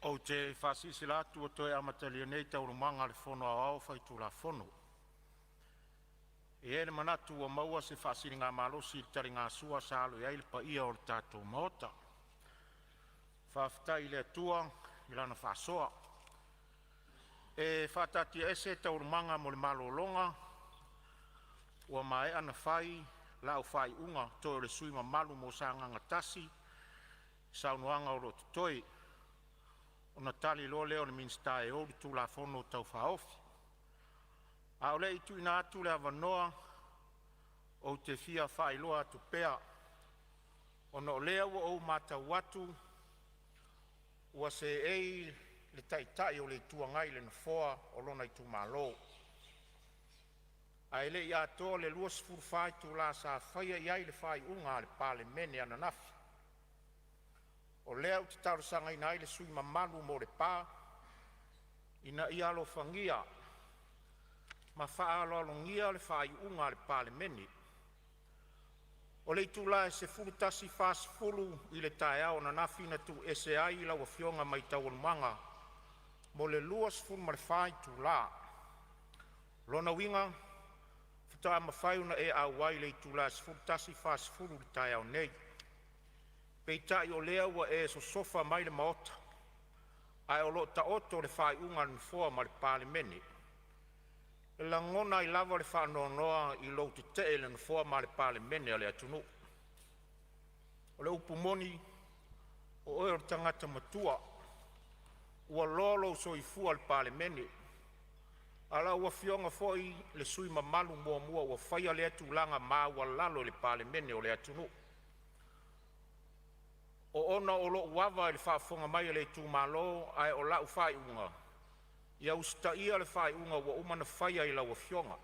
Ou te faasilasila atu ua toe amatalia nei Taualumaga a le Fono Aoao Faitulafono. E i ai le manatu ua maua se faasiligamalosi i le taligasua sa alo i ai le paia o le tatou Maota. Faafetai i le Atua i Lana faasoa. E faataatiaese Taualumaga mo le malologa ua maea ona fai lau faaiuga toe o le sui usufono mamalu mo Sagaga 1 i saunoaga o lo o totoe, ona tali loa lea o le Minisita e ou le Tulafono Tau Faaofi. A o le i tuuina atu le avanoa, ou te fia faailoa atu pea, ona o lea ua ou matau atu ua seei le Taitai o le Itu Agai i le nofoa o lona itumalo, ae le i atoa le 24 itula sa faia i ai le faaiuga a le Palemene ananafi. O lea ou te talosagaina ai le sui usufono mamalu mo Lepa ina ia alofagia ma faaaloalogia le faaiuga a le Palemene. O le itula e 11:40 i le taeao ananafi na tuuese ai lau Afioga mai Taualumaga mo le 24 itula. O lona uiga faatoa mafai ona e auai i le itula e 11:40 i le taeao nei. Peitai o lea ua e sosofa mai le Maota, ae o lo o taoto le faaiuga a le Nofoa ma le Palemene. E lagona ai lava le faanoanoa i lou tetee i le Nofoa ma le Palemene o le atunuu. O le upu moni, o oe o le tagata matua ua loa lou soifua i le Palemene, a o lau Afioga foi o le sui usufono mamalu muamua ua faia lea tulaga maualalo i le Palemene o le atunuu. O ona o lou ava i le faafofoga mai a le itumalo, ae o lau faaiuga, ia usitaia le faaiuga ua uma ona faia i lau Afioga.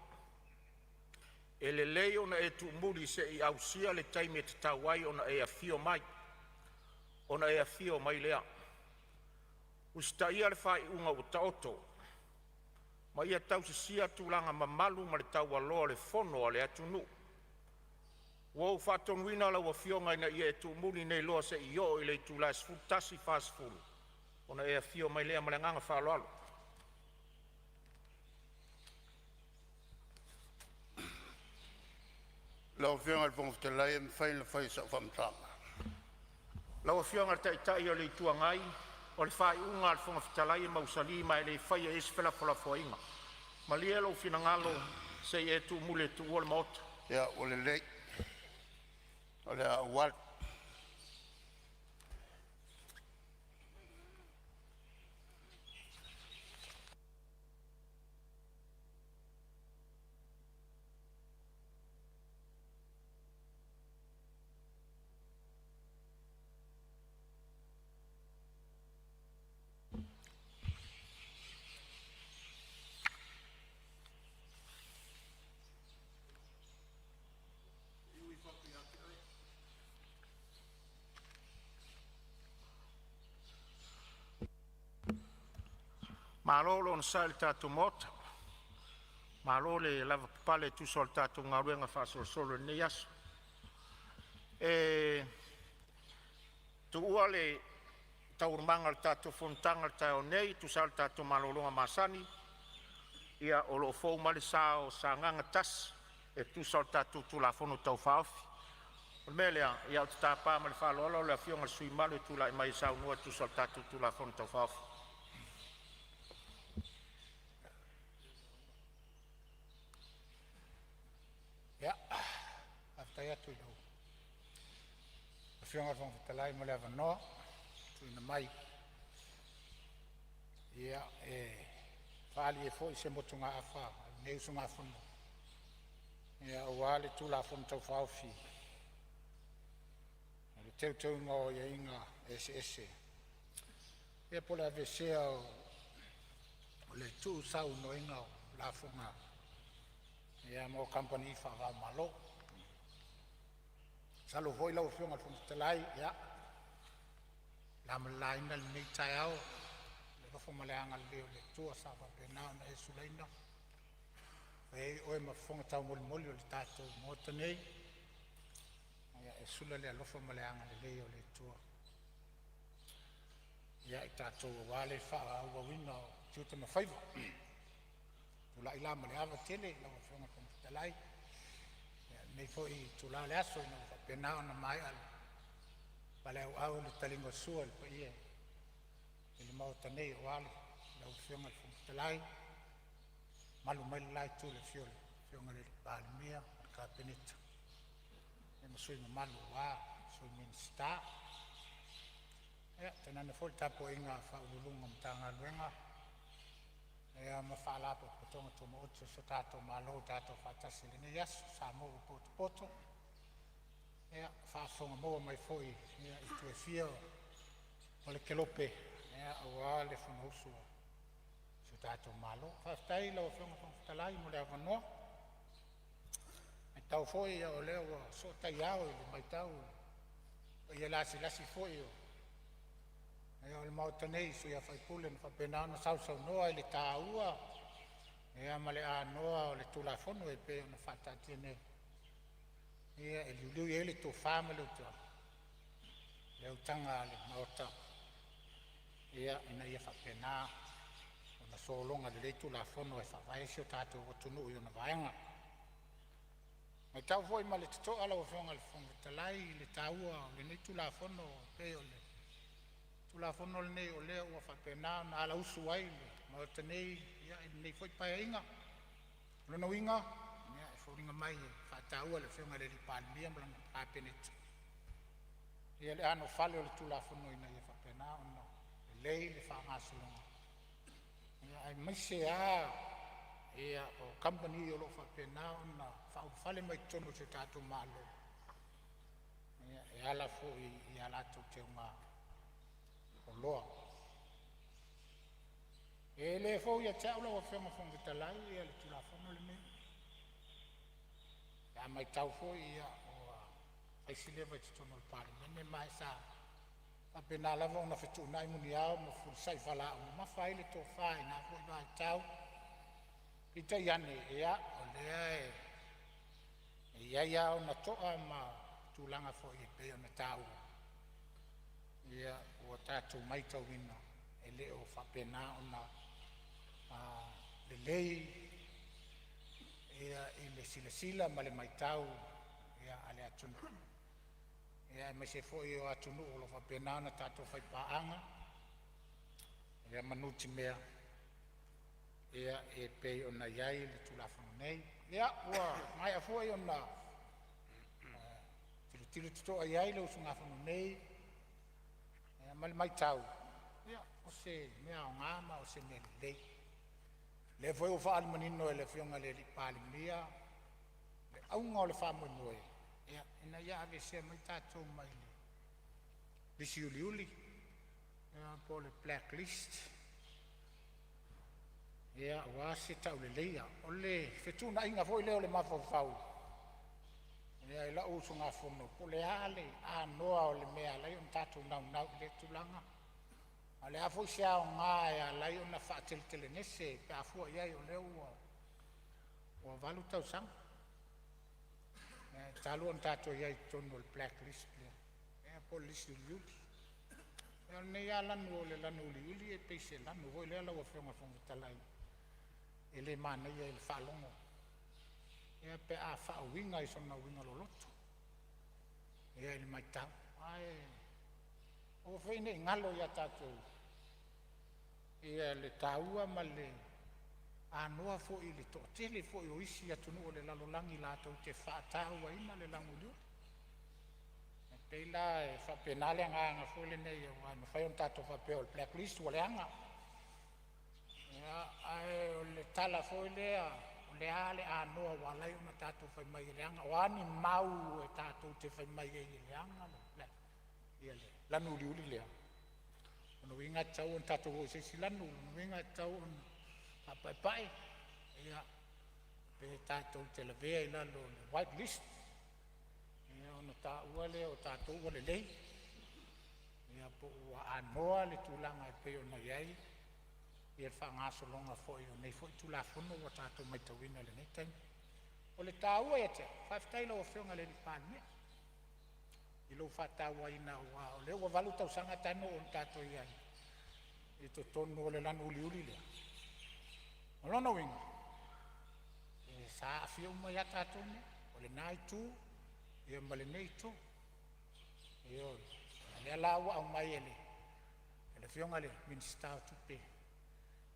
E lelei ona e tuumuli se i ausia le taimi e tatau ai ona e afio mai, ona e afio mai lea. Usitaia le faaiuga ua taoto ma ia tausisia tulaga mamalu ma le taualoa o le Fono a le atunuu. Ua ou faatonuina lau Afioga ina ia e tuumuli nei loa seia oo i le itula e 11:40 ona e afio mai lea. Ma le agaga faaaloalo. Lau Afioga i le Fofoga Fetalai pe mafai ona fai sau faamatalaga. Lau Afioga i le Taitai o le Itu Agai, o le faaiuga a le Fofoga Fetalai e mausali ma e le faia i ai se felafolafoaiga. Malie lou finagalo se i e tuumuli e tuua le Maota. Ia ua lelei, o le a ou alu. Malo le onosai i le tatou Maota, malo le lavapapale e tusa o le tatou galuega faasolosolo i lenei aso. E tuua le Taualumaga o le tatou fonotaga i le taeao nei e tusa ai o le tatou malologa masani, ia o lo o fou mai le sa o Sagaga 1 e tusa o le tatou Tulafono Tau Faaofi. O le mea lea, ou te tapa ma le faaaloalo lau Afioga i le sui usufono mamalu e tulai mai e saunoa e tusa o le tatou Tulafono Tau Faaofi. Ia, faafetai atu i lau Afioga i le Fofoga Fetalai mo le avanoa ua tuuina mai e faaali ai foi se motugaafa a lenei usugafono aua le Tulafono Tau Faaofi o Teuteuga o Aiaiga Eseese ia po o le aveesea o le tuusaunoaina o lafoga mo kamupani faava-o-Malo. Masalo foi lau Afioga i le Fofoga Fetalai, ia, na ma le laina lenei taeao i le alofa ma le agalelei o le Atua sa faapena ona e sulaina e fai ai oe ma fofoga taumolimoli o le tatou Maota nei, ia e sula le alofa ma le agalelei o le Atua. ia i tatou aua le faaauauina o tiute ma faiva. Tulai la ma le ava tele i lau Afioga i le Fofoga Fetalai i lenei foi itula o le aso ina ua faapena ona maea le paleauau le taliga o le sua i le paia i le Maota nei aua lau Afioga i le Fofoga Fetalai, mamalu mai le la itu i le afio o le Afioga i le Palemia ma le Kapeneta ma sui mamalu aua Sui Minisita. Ia tainane foi le tapuaiga a Ofisa Sili o Pulega o Matagaluega ma Faalapotopotoga Tumaoti a si o tatou Malo ua tatou faatasi i lenei aso. Samoa ua potopoto ia faafofoga maua mai foi i itu e fia o le kelope aua le fonousu a si o tatou Malo. Faafetai i lau Afioga i le Fofoga Fetalai mo le avanoa. E matau foi o lea ua soo taia i le matau i le paia lasilasi foi o le Maota nei i sui usufono na faapena ona sausaunoa i le taua ma le anoa o le Tulafono e pei ona faataatia nei e liuliu i ai le tofa ma le utaga a le Maota ina ia faapena ona sologa lelei Tulafono e faavae si o tatou atunuu i ona vaega. E matau foi ma le totoa lau Afioga i le Fofoga Fetalai i le taua o lenei Tulafono, e pei o le Tulafono lenei o lea ua faapena ona alausu ai le Maota nei i lenei foi Paeaiga. O lona uiga e foliga mai e faataua e le Afioga i le Palemia ma lana Kapeneta ia le anofale o le Tulafono ina ia faapena ona lelei le faagasologa aemaise lava o kamupani o lo o faapena ona faaulufale mai totonu o si o tatou Malo e ala foi i a latou teuga oloa. E le fou ia te au lau Afioga i le Fofoga Fetalai le Tulafono lenei. Pe a matau foi ua fai si leva i totonu o le Palemene ma sa faapena lava ona fetuunai muniao ma fefulisai faalaau mamafa ai le tofa i na foi vaitau. Peitai ane, o lea e i ai lava ona toa ma tulaga foi e pei ona taua ua tatou matauina e le o faapena ona lelei i le silasila ma le matau a le atunuu, aemaise foi o atunuu o lo o faapena ona tatou faipaaga ma nutimea e pei ona i ai le Tulafono nei. Ia, ua maea foi ona tilotilo totoa i ai le usugafono nei ma le matau, o se mea aoga ma o se mea lelei. O lea foi ua faaali manino e le Afioga i le Palemia le auga o le faamoemoe, ina ia aveesea mai tatou mai le lisi uliuli po o le black list aua se tauleleia. O le fetuunaiga foi lea o le mafaufau i la'u usugafono po o le a le anoa o le mea e ala ai ona tatou naunau i lea tulaga, a o le a foi se aoga e ala ai ona faateletelegese pe a fua i ai o lea ua 8 tausaga talu ona tatou i ai i totonu o le black list lea po o le lisi uliuli. O lenei lava lanu o le lanu uliuli e pei se lanu foi lea lau Afioga i le Fofoga Fetalai e le manaia i le faalogo pe a faauiga i sona uiga loloto i le matau. Ae aua foi ne i galo ia tatou le taua ma le anoa foi i le toatele foi o isi atunuu o le lalolagi latou te faatauaina le lanu uliuli. E pei la e faapena le agaga foi lenei aua e mafai ona tatou faapea o le black list ua leaga, ae o le tala foi lea, o le a le anoa ua ala ai ona tatou fai mai e leaga? O a ni mau e tatou te fai mai ai e leaga le lanu uliuli lea? O lona uiga e tatau ona tatou o i se isi lanu, o lona uiga e tatau ona faapaepae pe tatou te lavea i lalo o le white list ona taua lea o tatou ua lelei po ua anoa le tulaga e pei ona i ai le faagasologa foi o nei foi Tulafono ua tatou matauina i lenei taimi. O le taua ia te au, faafetai i lau Afioga i le Palemia i lou faatauaina aua o lea ua 8 tausaga talu ona tatou i ai. i totonu o le lanu uliuli lea. O lona uiga, sa aafia uma ai lava tatou nei, o lena itu ma lenei itu. Ioe. A o lea la ua aumai e le Afioga i le Minisita o Tupe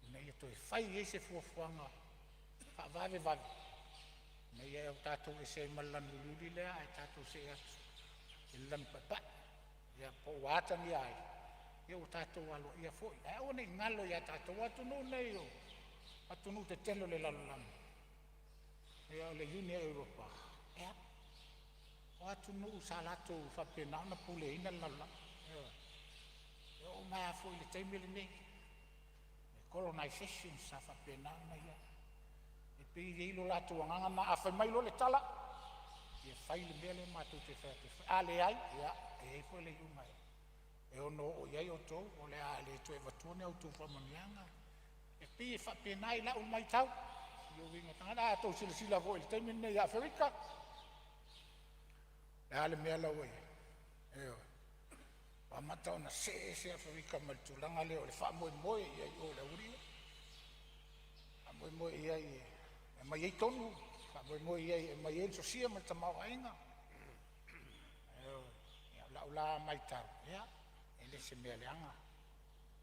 ina ia toe fai i ai se fuafuaga faavavevave ina ia tatou ese ai ma le lanu uliuli lea ae tatou see atu i le lanu paepae. Ia po ua atagia ai ua tatou aloaia foi ae aua ne i galo ia tatou. O atunuu nei o atunuu tetele o le lalolagi, o le Iuni a Europa, ia, o atunuu sa latou faapena ona puleaina le lalolagi, ioe. E oo mai lava foi i le taimi lenei i colonization sa faapena ona i ai. E pei e i ai lo latou agaga lena, a fai mai loa le tala, ia fai le mea lea matou te fai atu e fai. A leai, ia e i ai foi le iuga e ono oo i ai outou, o le a le toe avatua ni a outou faamanuiaga. E pei e faapena i lau matau i uiga o tagata. A outou silasila foi i le taimi lenei ia Aferika, o le a le mea la ua i ai? Ioe, ua amata ona see ese Aferika mai le tulaga lea o le faamoemoe i ai i o i le aualii ia, faamoemoe i ai e aumai ai tonu, faamoemoe i ai e aumai ai le sosia ma le tamaoaiga. Ioe. Ia, o lau la matau, e le o se mea leaga,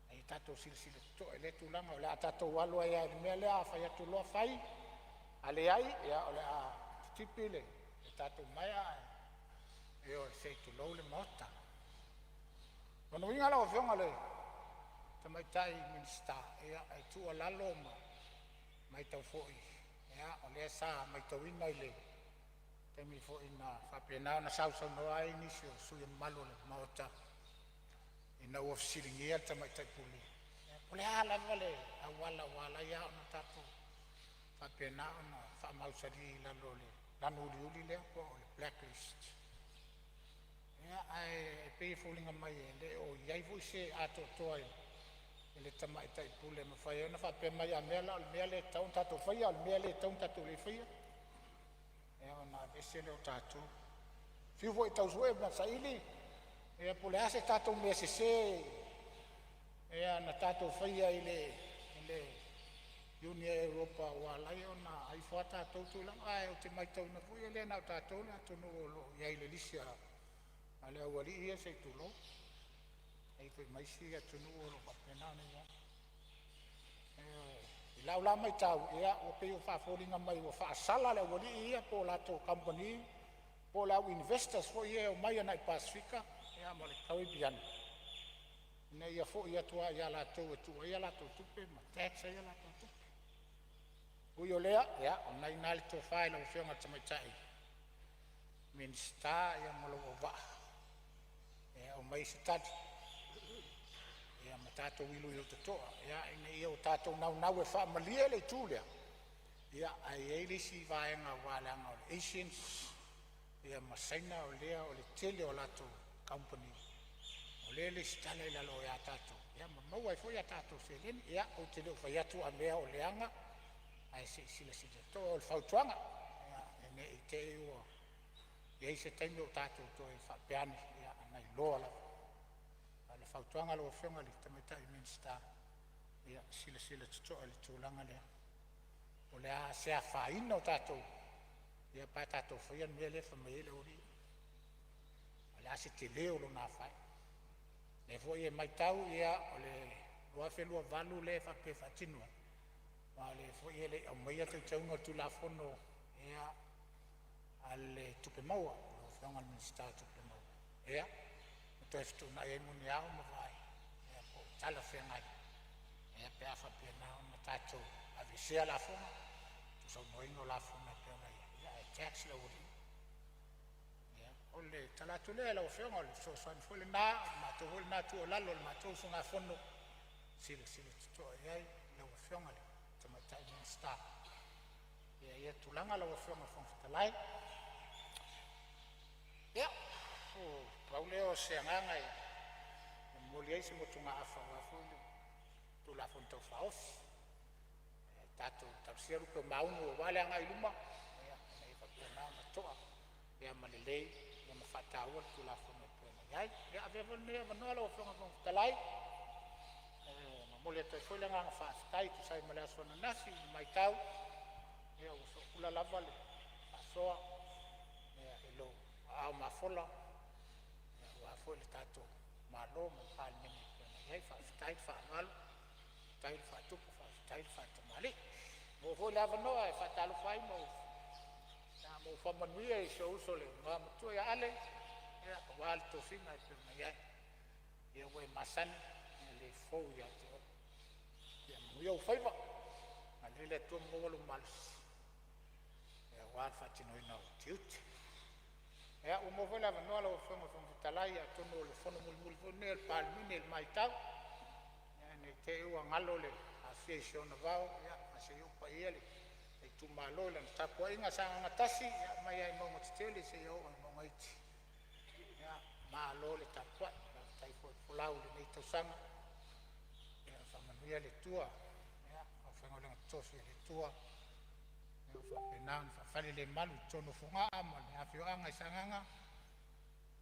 a ia tatou silasila totoa i lea tulaga, o le a tatou alu ai lava i le mea lea a fai atu loa fai, a leai, ia o le a titipi le tatou maea ae, ioe, se i tulou le Maota. O lona uiga lau Afioga i le Tamaitai Minisita, ia e tuualalo ma matau foi, o lea sa matauina i le taimi foi na faapena ona sausaunoa ai nisi o sui usufono mamalu o le Maota ina ua fesiligia le Tamaitai Pule, po o le a lava le auala ua ala ai ona tatou faapena ona faamausali i lalo o le lanu uliuli lea po o le black list. Ia, ae pei e foliga mai e le o i ai foi se atoatoa i le Tamaitai Pule e mafai ai ona faapea mai, a mea la o le mea lea e tatau ona tatou faia a o le mea lea e tatau ona tatou le faia, ia ona aveese lea o tatou. Fiu foi e tau sue ma saili po o le a se tatou mea sese na tatou faia i le Iuni a Europa ua ala ai ona aveifo a tatou tuu i lalo. Ae ou te maitauina foi e le na o tatou le atunuu o lo o i ai i le lisi a le aualii ia se i tulou. E i ai foi ma isi atunuu o lo o faapena ona i ai. I lau la matau ua pei ua faafoliga mai ua faasala le aualii ia po o latou kamupani po o le au investors foi ia e omai agai le Pasefika ma le Karepeane ina ia foi atu lava ia latou e tuu ai a latou tupe ma tax ai a latou tupe. Ui o lea, ia o lena e i ina le tofa i lau Afioga i le Tamaitai Minisita ma lou auvaa e aumai se tali ma tatou iloilo totoa ina ne i o tatou naunau e faamalie le itu lea, ae i ai le isi vaega aua leaga o le Asians ma Saina o lea o le tele o latou kamupani o lea e resitala i lalo ia tatou ma maua ai foi a tatou seleni. Ia, ou te le o fai atu a mea o leaga, ae se i silasila totoa. O le fautuaga ne i te i ua i ai se taimi o tatou toe faapea ane ona iloa lava. A o le fautuaga i lau Afioga i le Tamaitai Minisita, ia silasila totoa i le tulaga lea po o le a se afaina o tatou pe a tatou faia le mea lea e fai mai ai le aualii ia. O le a se tele o lona afaina. O lea foi e matau o le 2028 lea e faapea e faatino ai, a o lea foi e le i aumaia teuteuga o le Tulafono a le Tupe Maua lau Afioga i le Minisita o Tupe Maua, ia, ma toe fetuunai ai muniao ma vaai po o talafeagai pe a faapena ona tatou aveesea lafoga, tuusaunoaina lafoga e pei ona i ai, ae tax le aualii ia. O le tala atu lea lau Afioga, o le fesoasoani foi lena, o le matou foi lena tuualalo i le matou usugafono, silasila totoa i ai lau Afioga i le Tamaitai Minisita i ia tulaga lau Afioga i le Fofoga Fetalai. Ia, pau lea o se agaga e momoli ai se motugaafa aua foi le Tulafono Tau Faaofi. Ae tatou talosia lupe o maunu aua le agai i luma ina ia faapena ona to'a ma lelei ma faataua le Tulafono e pei ona i ai. Ia avea foi lenei avanoa lau Afioga i le Fofoga Fetalai e Momoli atu ai foi le agaga faafetai e tusa ai ma le aso ananafi i le matau ua soopula lava le faasoa i lou aao mafola aua foi le tatou Malo ma le Palemene e pei ona i ai. Faafetai le faaaloalo, faafetai le faatupu, faafetai le faatamalii. Ua maua foi le avanoa e faatalofa ai ma faamanuia i si ou uso le igoamatua ia Ale aua le tofiga e pei ona i ai. Ia ua e masani e le fou ia te oe. Ia manuia ou faiva, agalelei le Atua ma maua lou malosi aua le faatinoina o ou tiute. Ia, ua maua foi le avanoa lau Afioga i le Fofoga Fetalai, atonu o le fono mulimuli foi lenei a le Palemene i le maitau, ne i te i ua galo le Afia i si ona vao, ae se i oo ia le itumalo i lana tapuaiga. Sagaga 1 mai lava i mauga tetele seia oo i mauga iti, ia malo le tapuai, faafetai foi le folau i lenei tausaga. Ia faamanuia le Atua i le aufaigaluega totofi a le Atua o lo o faapena ona faafalelemalu i totonu o Fogaa ma le afioaga i Sagaga.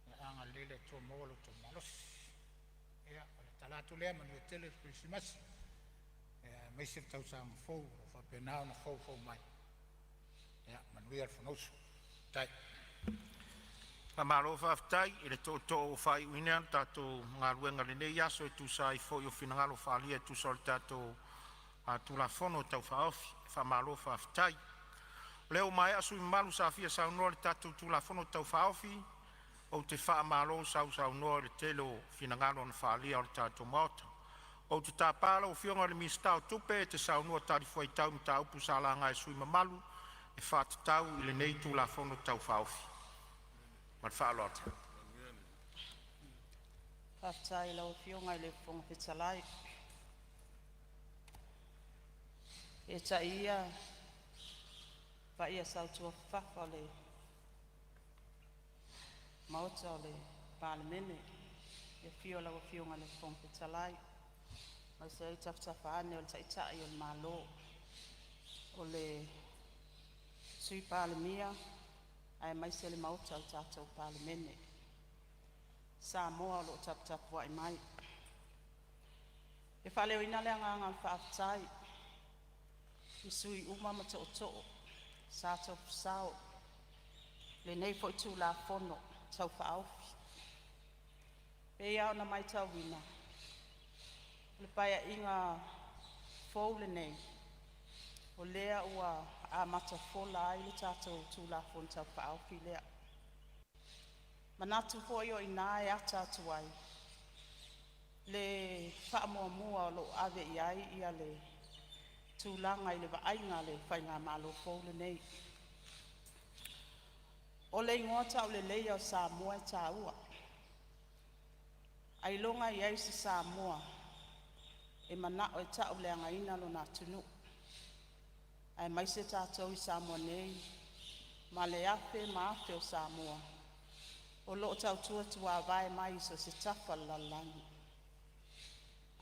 Ia agalelei le Atua maua lo outou malosi. Ia o le tatalo atu lea, manuia tele le Kerisimasi aemaise le tausaga fou o lo o faapena ona foufou mai. Ia manuia le Fonousu. Faafetai. Faamalo faafetai i le tootoo ua faaiuina le tatou galuega i lenei aso e tusa ai foi o finagalo faaalia e tusa o le tatou Tulafono Tau Faaofi. Faamalo faafetai. O lea ua maea sui usufono mamalu sa fia saunoa i le tatou Tulafono Tau Faaofi, ou te faamalo sausaunoa i le tele o finagalo na faaalia o le tatou Maota. Ou te tapa lau Afioga i le Minisita o Tupe e te saunoa talifuaitau i mataupu sa laga e sui usufono mamalu e faatatau i lenei Tulafono Tau Faaofi. Ma le faaaloalo. Faafetai i lau Afioga i le Fofoga Fetalai. Eetai ia paia sautuafafafa o le Maota o le Palemene, i le afio o lau Afioga i le Fofoga Fetalai aemaise ai tafatafa ane o le Taitai o le Malo, o le Sui Palemia aemaise le Maota o le tatou Palemene, Samoa o lo o taputapuai mai. E faaleoina le agaga o le faafetai i sui usufono uma ma tootoo sa tofu sao i lenei foi Tulafono Tau Faaofi. E pei lava ona maitauina, o le Paeaiga fou lenei o lea ua amata fola ai le tatou Tulafono Tau Faaofi lea. E manatu foi o i ina e ata atu ai le faamuamua o lo o ave i ai le tulaga i le vaaiga a le faigamalo fou lenei. O le igoa tauleleia o Samoa e taua, ailoga e i ai se Samoa e manao e tauleagaina lona atunuu, aemaise tatou i Samoa nei ma le afe ma afe o Samoa o lo o tautua tuavae mai i so o se tafa o le lalolagi.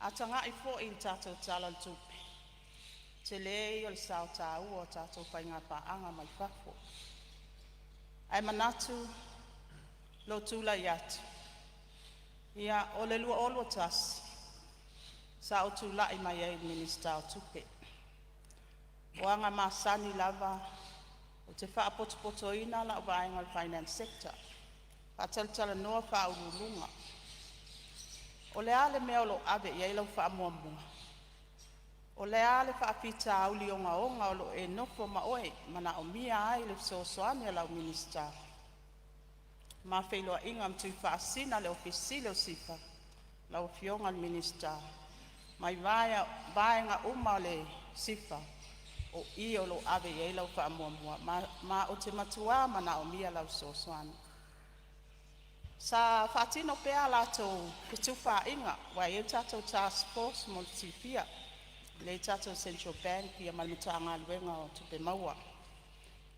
A tagai foi i le tatou Tala o le Tupe, tele ia o le sao taua o tatou faiga paaga mai fafo. Ae manatu lou tulai atu, ia, o le 2021 sa ou tulai mai ai i le Minisita o Tupe. O aga masani lava ou te faapotopotoina lau vaega o le Finance Sector, faatalatalanoa Ofisa Sili o Pulega. O le a le mea o lo o ave i ai lau faamuamua? O le a le faafitauli ogaoga o lo o e nofo ma oe e manaomia ai le fesoasoani a lau Minisita? Ma feiloaiga ma Tuifaasisina le Ofisa Sili o le SIFA, lau Afioga i le Minisita mai vaega uma o le SIFA, o i o lo o ave i ai lau faamuamua ma ou te matua manaomia lau fesoasoani. Sa faatino pea a latou fetufaaiga aua e i ai le tatou task force mo le silafia, lea e i ai le tatou Central Bank ma le Matagaluega o Tupe Maua.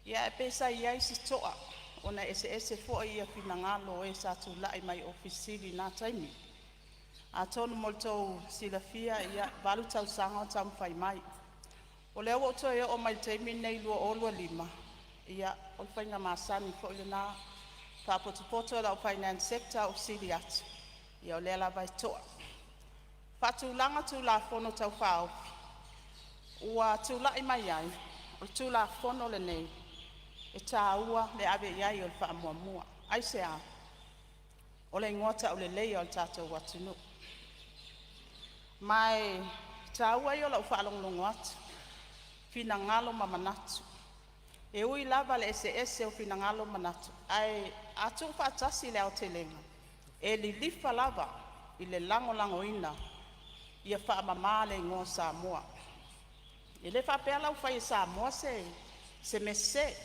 Ia ae pei sa i ai si to'a ona e eseese foi finagalo o e sa tulai mai i Ofisa Sili i na taimi. Atonu mo le tou silafia, e 8 tausaga o taumafai mai. O lea ua ou toe oo mai i le taimi lenei 2025, ia o le faiga masani foi lena, faapotopoto lau Finance Sector ou fesili atu, ia o lea lava e to'a. Faatulaga Tulafono Tau Faaofi ua tulai mai ai, o le Tulafono lenei e taua le ave i ai o le faamuamua. Aisea? O le igoa tauleleia o le tatou atunuu. Ma e taua ia o lau faalogologo atu, finagalo ma manatu. E ui lava le eseese o finagalo ma manatu, ae a tuufaatasi le aotelega, e lilifa lava i le lagolagoina ia faamama le igoa o Samoa. E le faapea la ua fai e Samoa se mea sese.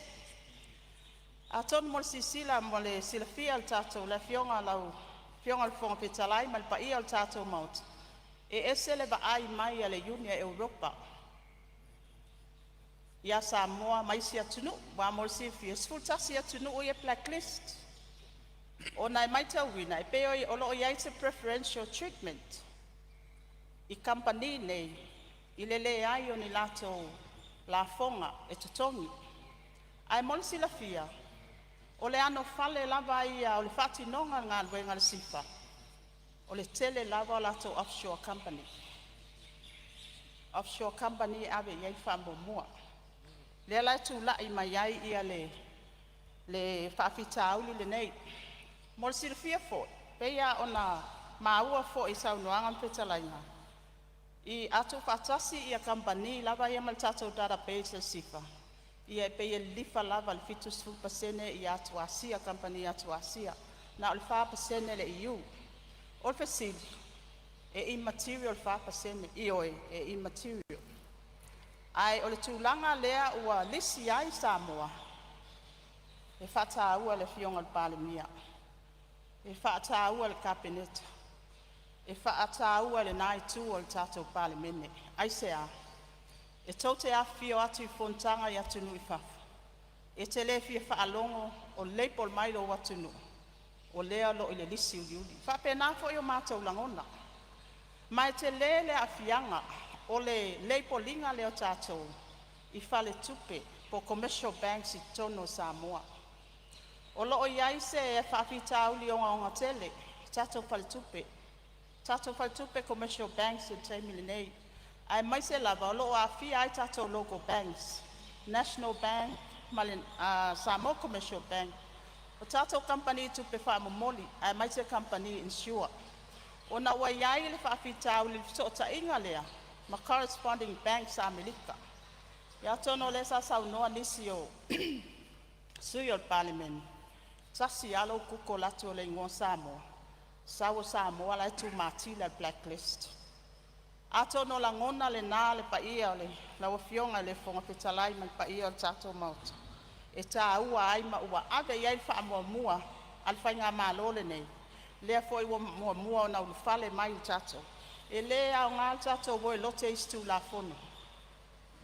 Atonu mo le silasila mo le silafia e le tatou le Afioga lau Afioga i le Fofoga Fetalai ma le paia o le tatou Maota, e ese le vaai mai a le Iuni a Europa ia Samoa ma isi atunuu. Aua mo le silafia e 11 atunuu ia e black list ona e maitauina e pei o lo o i ai se preferential treatment i kamupani nei i le leai o ni latou lafoga e totogi. Ae mo le silafia, o le anofale lava ia o le faatinoga o le galuega a le SIFA, o le tele lava o latou offshore company. Offshore company e ave i ai le faamuamua. Lea la e tulai mai ai le faafitauli lenei. Mo le silafia foi, pei lava ona maua foi i saunoaga ma fetalaiga, a tuufaatasi kamupani lava ia ma le tatou database a le SIFA, ia e pei e lilifa lava i le 70% atu Asia, kamupani atu Asia, na o le 4% le EU. O le fesili; e immaterial le 4%? Ioe, e immaterial. Ae o le tulaga lea ua lisi ai Samoa, e faataua e le Afioga i le Palemia, e faataua e le Kapeneta, e faataua e lena itu o le tatou Palemene. Aisea? E tou te afifio atu i fonotaga i atunuu i fafo, e te le fia faalogo o label mai lou atunuu o lea o lo o i le lisi uliuli. E faapena foi o matou lagona, ma e tele le aafiaga o le label ina lea o tatou i faletupe po o commercial banks i totonu o Samoa. O lo o i ai se faafitauli ogaoga tele i tatou faletupe commercial banks i le taimi lenei, aemaise lava o lo o aafia ai tatou local banks, National Bank ma le Samoa Commercial Bank, o tatou kamupani tupe faamomoli aemaise kamupani inisiua, ona ua i ai le faafitauli i le fesootaiga lea ma corresponding banks a Amerika. Ia atonu o lea sa saunoa nisi o sui usufono o le Palemene, e tasi lava lou google atu o le igoa Samoa, sau o Samoa la e tu matila i le black list. Atonu o lagona na le paia o lau Afioga i le Fofoga Fetalai ma le paia o le tatou Maota e taua ai ma ua ave i ai le faamuamua a le faigamalo lenei, lea foi ua muamua ona ulufale mai le tatou… E le aoga le tatou o e lote isi Tulafono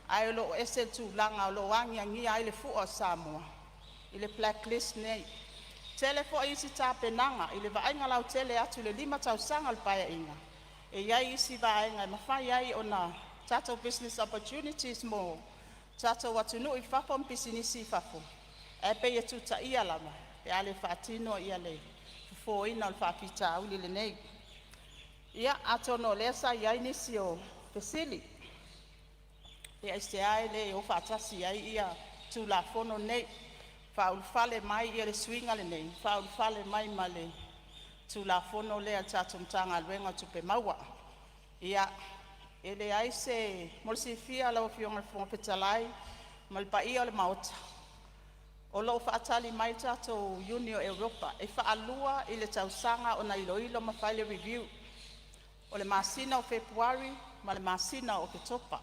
ae o lo o ese le tulaga o lo o agiagia ai le fua o Samoa i le black list lenei. E tele foi isi tapenaga i le vaaiga lautele atu i le 5 tausaga o le Paeaiga, e i ai isi vaega e mafai ai ona tatou business opportunities mo tatou atunuu i fafo ma pisinisi i fafo, ae pei e tutaia lava pe a le faatino le fofoina o le faafitauli lenei. Ia, atonu o lea sa i ai nisi o fesili pe aisea e le o faatasi ai Tulafono nei, faaulufale mai le suiga lenei, faaulufale mai ma le Tulafono lea a le tatou Matagaluega o Tupe Maua. Ia, e leai se… Mo le silafia e lau Afioga i le Fofoga Fetalai ma le paia o le Maota, o lo o faatali mai le tatou Iuni o Europa. E faalua i le tausaga ona iloilo ma fai le review. O le masina o Fepuari ma le masina o Oketopa.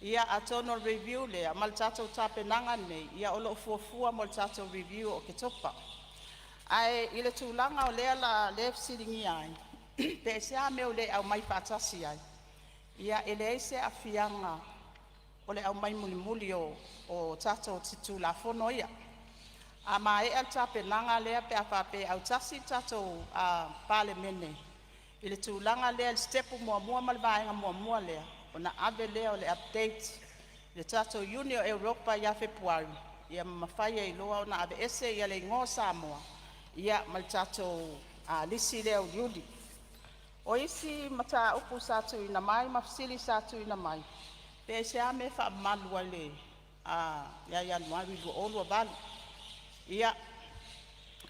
Ia atonu o le review lea ma le tatou tapenaga lenei, o lo o fuafua mo le tatou review o Oketopa. Ae i le tulaga lea e fesiligia ai, pe aisea le mea ua le aumai faatasi ai? Ia e leai se aafiaga o le aumai mulimuli o tatou Tulafono ia. A maea le tapenaga lea pe a faapea e autasi le tatou Palemene i le tulaga lea i le sitepu muamua ma le vaega muamua lea, ona ave lea o le update i le tatou Iuni o Europa ia Fepuari ma mafai ai loa ona aveese le igoa o Samoa ma le tatou lisi lea uliuli. O isi mataupu sa tuuina mai ma fesili sa tuuina mai, pe aisea le mea e faamamalu ai ia Ianuari 2028. Ia,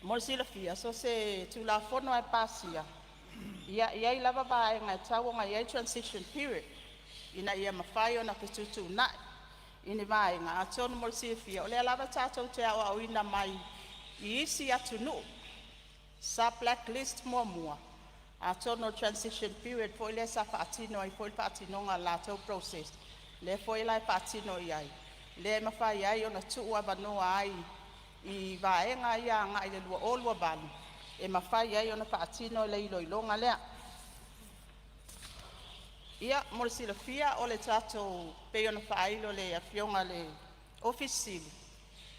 mo le silafia, so o se Tulafono lava e pasia, e i ai lava vaega e tatau ona i ai transition period ina ia mafai ona fetuutuunai ni vaega. Atonu mo le silafia o lea lava tatou te aoaoina mai isi atunuu sa blacklist muamua, atonu o le transition period foi lea sa faatino ai foi le faatinoga o le latou process lea foi la e faatino i ai, lea e mafai ai ona tuuavanoa ai i vaega ia agai le 2028 e mafai ai ona faatino le iloiloga lea. Ia, mo le silafia o le tatou… pei ona faailo e le Afioga i le Ofisa Sili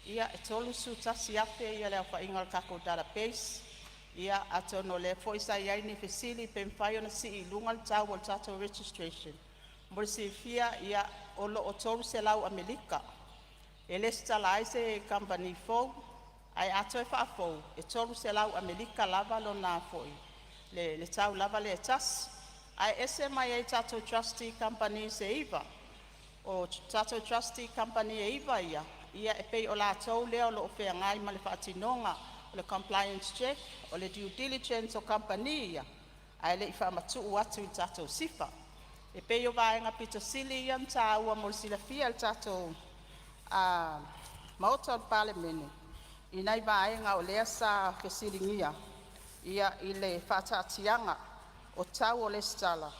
o Pulega, e 31,000 le aofaiga o le tatou database. Ia atonu o lea foi sa i ai ni fesili pe mafai ona sii i luga le tau o le tatou registration. Mo le silafia o lo o 300 Amerika e resitala ai se kamupani fou, ae a toe faafou e 300 Amerika lava le tau lava lea e tasi. Ae ese mai ai i tatou Trustee Companies e 9. O tatou Trustee Companies e 9 ia, e pei o latou lea o lo o feagai ma le faatinoga o le compliance check, o le due diligence o kamupani ia ae le i faamatuu atu i le tatou SIFA. E pei o vaega aupito sili ia ona taua mo le silafia e le tatou Maota o le Palemene i nai vaega o lea sa fesiligia i le faataatiaga o tau o resitala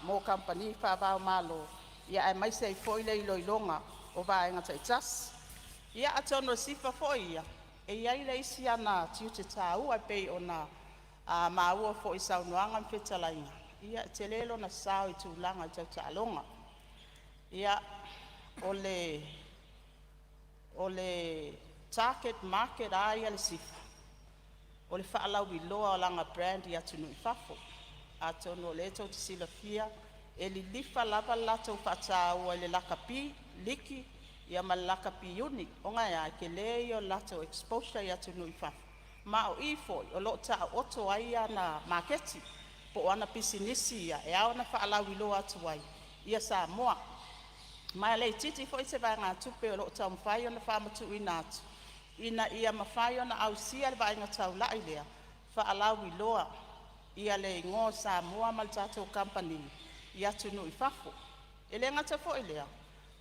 mo kamupani faava-o-Malo, aemaise ai foi le iloiloga o vaega taitasi. Ia atonu o le SIFA foi ia e i ai le isi ana tiute taua e pei ona maua foi i saunoaga ma fetalaiga, e tele lona sao i tulaga tau taaloga. O le target market lava ia a le SIFA, o le faalauiloa o lana brand i atunuu i fafo. Atonu o lea tou te silafia e lilifa lava le latou faataua i le lakapi liki ma le lakapi iuni. Ona e a? E tele ia o le latou exposure i atunuu i fafo, ma o i foi o lo o taooto ai ana maketi po o ana pisinisi ia e ao ona faalauiloa atu ai Samoa. Ma e le itiiti foi se vaegatupe o lo o taumafai ona faamatuuina atu ina ia mafai ona ausia le vaaiga taulai lea, faalauiloa le igoa o Samoa ma le tatou Kamupani i atunuu i fafo. E le gata foi i lea,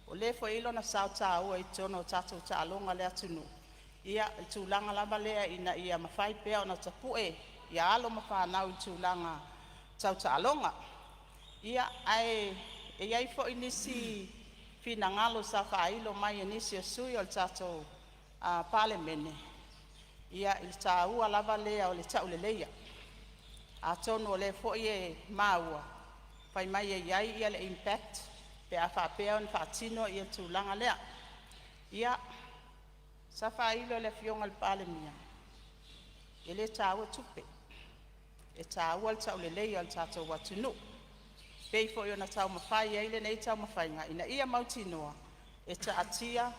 o lea foi e i ai lona sao taua i totonu o tatou taaloga a le atunuu i le tulaga lava lea ina ia mafai pea ona tapue alo ma fanau i tulaga tau taaloga. Ae i ai foi nisi finagalo sa faailo mai e nisi o sui usufono o le tatou Palemene i le taua lava lea o le tauleleia. Atonu o lea foi e maua fai mai e i ai le impact pe a faapea ona faatino le tulaga lea. Ia, sa faailo e le Afioga i le Palemia e le taua tupe, e taua le tauleleia o le tatou atunuu. E pei foi ona taumafai ai lenei taumafaiga ina ia mautinoa e taatia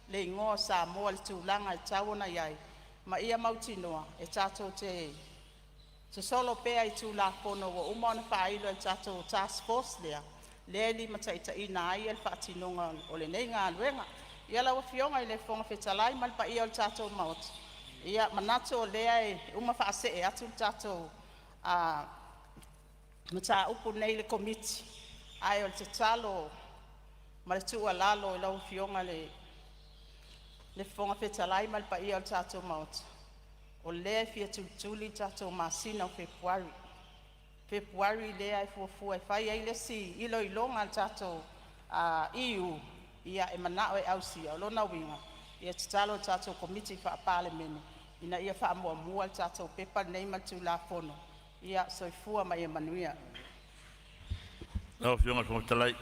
le igoa o Samoa i le tulaga e tatau ona i ai ma ia mautinoa e tatou te sosolo pea i Tulafono ua uma ona faailo e le tatou task force lea e limataitaiina ai le faatinoga o lenei galuega. Ia lau Afioga i le Fofoga Fetalai ma le paia o le tatou Maota, e manatu o lea e uma faasee atu le tatou mataupu lenei i le Komiti, ae o le tatalo ma le tuualalo i lau Afioga i le Fofoga Fetalai ma le paia o le tatou Maota, o lea e fia tulituli le tatou masina o Fepuari. O Fepuari lea e fuafua e fai ai le isi iloiloga a le tatou EU e manao e ausia. O lona uiga e tatalo i le tatou Komiti Faa-Palemene ina ia faamuamua le tatou pepa lenei ma le Tulafono. Soifua ma ia manuia. Lau Afioga i le Fofoga Fetalai.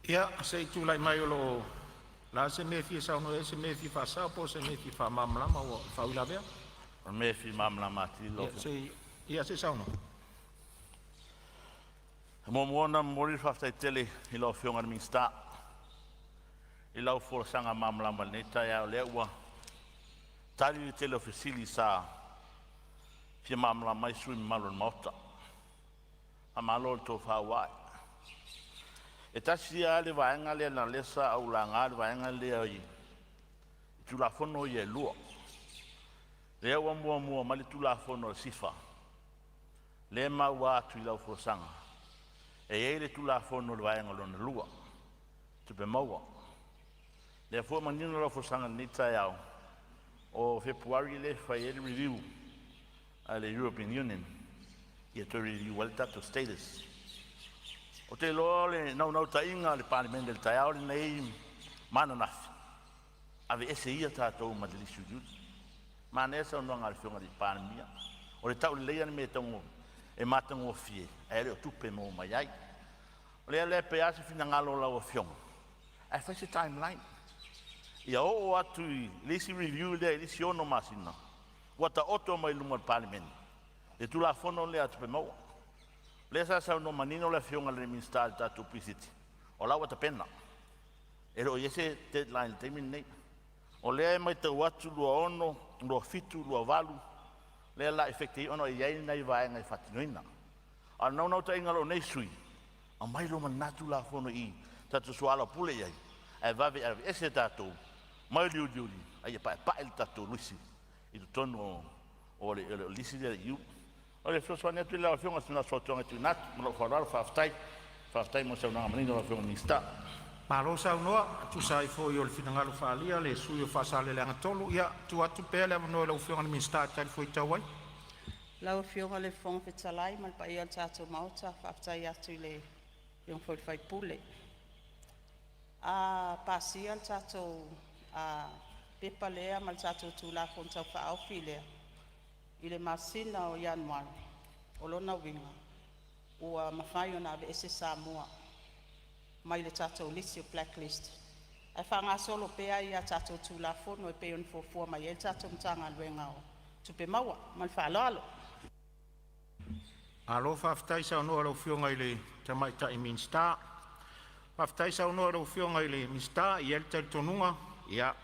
Ia se i tulai mai o le a se mea e fia saunoa ai, o se mea e fia faasao po o se mea e fia faamalamalama ua faauilavea. O le mea e fia malamalama atili lau afioga. Ia se i saunoa. E muamua ona momoli le faafetai tele i lau Afioga i le Minisita i lau folasaga malamalama i lenei taeao, o lea ua tali le tele o fesili sa fia malamalama ai sui usufono mamalu o le Maota. Faamalo i le tofa ua ae. E tasi lava le vaega lea leaga o lea sa ou laga le vaega lea i Tulafono ia e lua, lea ua muamua mai le Tulafono a le SIFA, lea e maua atu i lau folasaga e i ai le Tulafono o le vaega lona lua, tupe maua. O lea foi ua manino lau folasaga i lenei taeao, o Fepuari lea e fai ai le review a le European Union ia toe review ai le tatou status. Ou te iloa o le naunautaiga o le Palemene i le taeao lenei ma ananafi, aveese ia tatou mai le lisi uliuli. Manaia le saunoaga a le Afioga i le Palemia, o le tauleleia o le mea e matagofie ae le o tupe e maua mai ai. O lea la pe a se finagalo o lau Afioga ae fai se timeline, ia oo atu i le isi review lea i le isi 6 masina ua taoto mai luma o le Palemene le Tulafono lea o Tupe Maua. O lea sa saunoa manino le Afioga i le Minisita i le tatou Pre-Sitting o la ua tapena, e le o i ai se deadline i le taimi lenei. O lea e matau atu 2026, 2027, 2028 lea o le a effect ai ona e i ai nai vaega e faatinoina. A o le naunautaiga o lou nei sui usufono, aumai loa ma lena Tulafono i i tatou te soalaupule i ai ae vave aveese tatou mai le uliuli a ia paepae le tatou lisi i totonu o le lisi lea a le EU. O le fesoasoani atu lea i lau Afioga, na o se fautuaga e tuuina atu ma lou faaaloalo. Faafetai. Faafetai mo le saunoaga manino a lau Afioga i le Minisita. Malo saunoa e tusa ai foi o le finagalo faaalia a le sui usufono mo Faasaleleaga 3. Ia, tuu atu pea le avanoa i lau Afioga i le Minisita e talifuaitau ai. Lau Afioga i le Fofoga Fetalai ma le paia o le tatou Maota, faafetai atu i le Afioga foi i le sui usufono. A pasia le tatou pepa lea ma le tatou Tulafono Tau Faaofi lea i le masina o Ianuari, o lona uiga ua mafai ona aveese Samoa mai le tatou lisi o le Black List ae faagasolo pea a tatou Tulafono e pei ona fuafua mai ai le tatou Matagaluega o Tupe Maua. Ma le faaaloalo. Malo faafetai saunoa i lau Afioga i le Tamaitai Minisita. Faafetai saunoa i lau Afioga i le Minisita. E i ai le talitonuga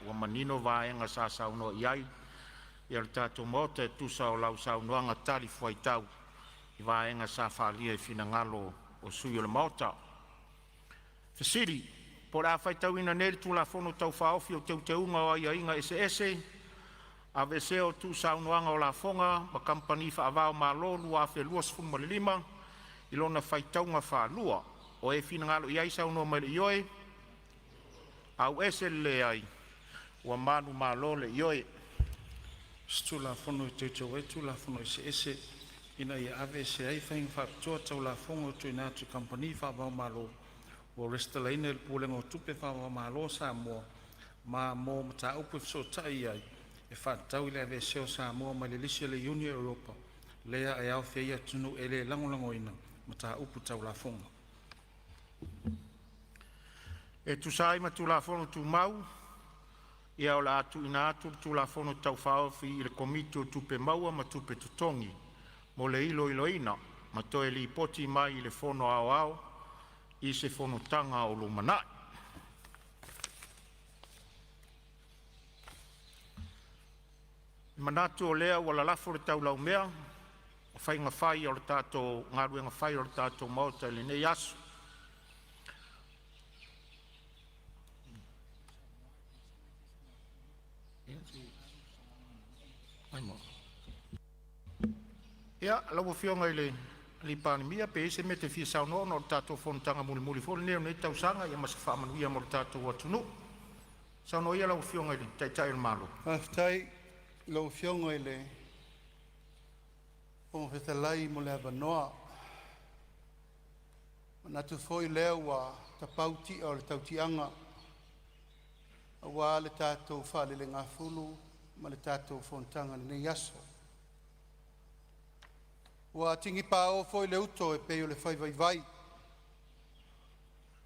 ua manino vaega sa saunoa i ai le tatou Maota e tusa o lau saunoaga talifuaitau i vaega sa faaalia i finagalo o sui usufono o le Maota. Po o le a faitauina nei le Tulafono Tau Faaofi o Teuteuga o Aiaiga Eseese (Aveesea o Tuusaunoaga o Lafoga ma Kamupani Faava-o-Malo) 2025 i lona faitauga faalua. O e finagalo ai, saunoa mai i le ioe, auese le leai. Ua manumalo le ioe. Ina ia aveesea ai faiga faapitoa tau lafoga tuuina atu i kamupani faava-o-Malo ua resitalaina i le Pulega o Tupe Faafaava-o-Malo a Samoa ma mo mataupu e fesootai i ai e faatatau i le aveesea o Samoa mai le lisi a le Iuni a Europa lea e aofia ai atunuu e le lagolagoina mataupu tau lafoga. E tusa ai ma Tulafono Tumau, o le a tuuina atu le Tulafono Tau Faaofi i le Komiti o Tupe Maua ma Tupe Totogi mo le iloiloina ma toe lipoti mai i le Fono Aoao i se Fonotaga o lumanai. E manatu o lea ua lalafo le taulaumea o faiga fai o le tatou galuega fai o le tatou Maota i lenei aso. Ia, lau Afioga i le Palemia, pe i ai se mea e te fia saunoa ona o le tatou fonotaga mulimuli foi lenei o lenei tausaga, ia ma se faamanuia mo le tatou atunuu. Saunoa ia lau Afioga i le Taitai o le Malo. Faafetai i lau Afioga i le Fofoga Fetalai mo le avanoa. E manatu foi o lea ua tapau ti'a o le tautiaga aua le tatou faalelegafulu ma le tatou fonotaga i lenei aso. Ua tini paō foi le uto e pei o le fai vaivai,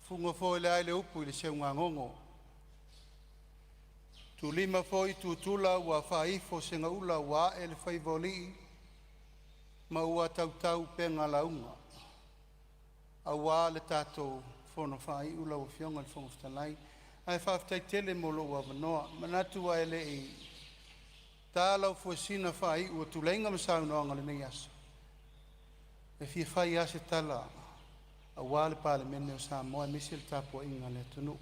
fuga foi le ai le upu i le seugagogo. Tulima foi tutula ua faaifo segaula ua a'e le faiva o alii ma ua tautau upega lauga aua le tatou fono faaiu lau Afioga i le Fofoga Fetalai. Ae faafetai tele mo lou avanoa. E manatu ae le i Ta lau fuesina faaiu o tuleiga ma saunoaga o lenei aso, e fia fai a se tala aua le Palemene o Samoa aemaise le tapuaiga a le atunuu.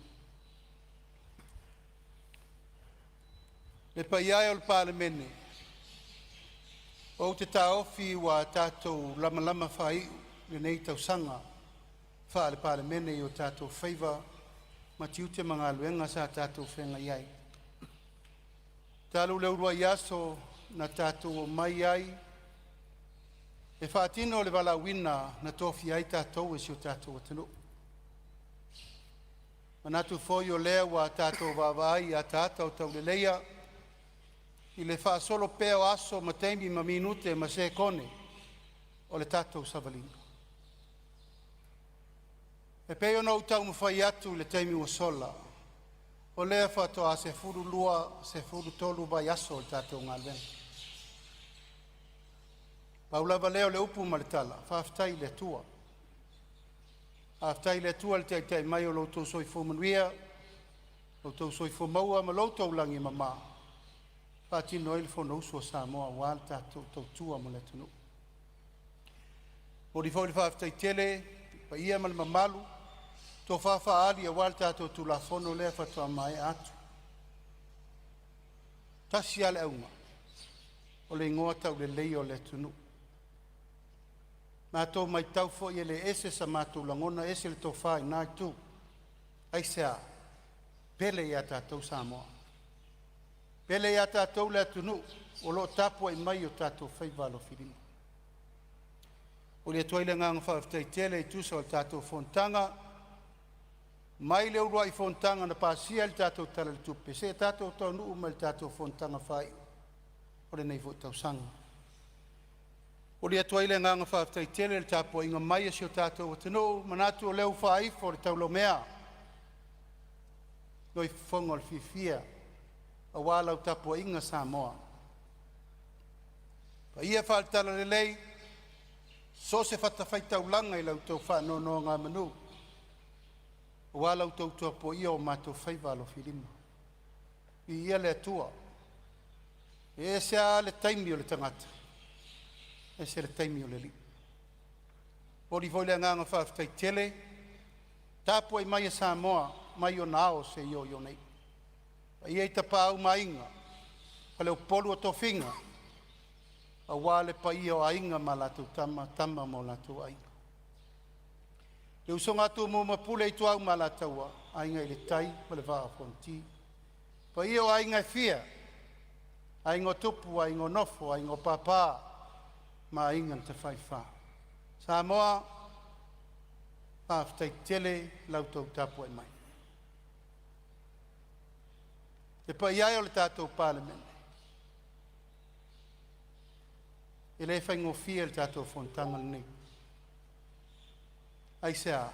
Le paia e o le Palemene, ou te taofi ua tatou lamalama faaiu lenei tausaga faale-Palemene i o tatou faiva ma tiute ma galuega sa tatou feagai ai, talu le uluai aso na tatou omai ai e faatino le valaauina na tofia ai tatou e si o tatou atunuu. E manatu foi o lea ua tatou vaavaai i ataata o tauleleia i le faasolo pea o aso ma taimi ma minute ma sekone o le tatou savaliga. E pei ona ou taumafai atu i le taimi ua sola, o lea faatoa 12, 13 vaiaso o le tatou galuega. Pau lava lea o le upu ma le tala, faafetai i le Atua. Faafetai i le Atua i le taitai mai o lo outou soifua manuia, lo outou soifua maua ma lo outou lagi e mama, e faatino ai le Fonousu a Samoa aua le tatou tautua mo le atunuu. E momoli foi le faafetai tele i le paia ma le mamalu, tofa faali aua le tatou Tulafono lea faatoa maea atu. E tasi lava le auga, o le igoa tauleleia o le atunuu. Matou matau foi e le ese sa matou lagona ese le tofa i lena itu. Aisea? Pele ia tatou Samoa, pele ia tatou le atunuu o lo o tapuai mai i o tatou faiva alofilima. E momoli atu ai le agaga faafetai tele e tusa o le tatou fonotaga mai le uluai fonotaga na pasia ai le tatou Tala o le Tupe seia tatou taunuu mai i le tatou fonotaga faaiu o lenei foi tausaga. E momoli atu ai le agaga faafetai tele i le tapuaiga mai a si o tatou atunuu. E manatu o lea ua faaifo le taulaumea loifofoga o le fiafia aua lau tapuaiga Samoa. Paia faale-Talalelei i so o se fatafaitaulaga i la outou faanonogamanu aua la outou tapuaia o matou faiva alofilima. Viia le Atua, e ese lava le taimi o le tagata, ese le taimi o le Alii. E momoli foi le agaga faafetai tele i le tapuai mai a Samoa mai ona ao seia oo i ona iu, paia i Tapaau ma Aiga, Faleupolu o tofiga aua le paia o Aiga ma latou Tama, Tama ma o latou Aiga, le usoga a Tumua ma Pule, Ituau ma Alataua, Aiga i le Tai ma le Vaa o Fonoti. Paia o aiga e fia, aiga o Tupu, aiga o Nofo, aiga o Papa ma Aiga na Tafaifa. Samoa, faafetai tele i la outou tapuai mai. Le paia e o le tatou Palemene, e le faigofie le tatou fonotaga lenei. Aisea?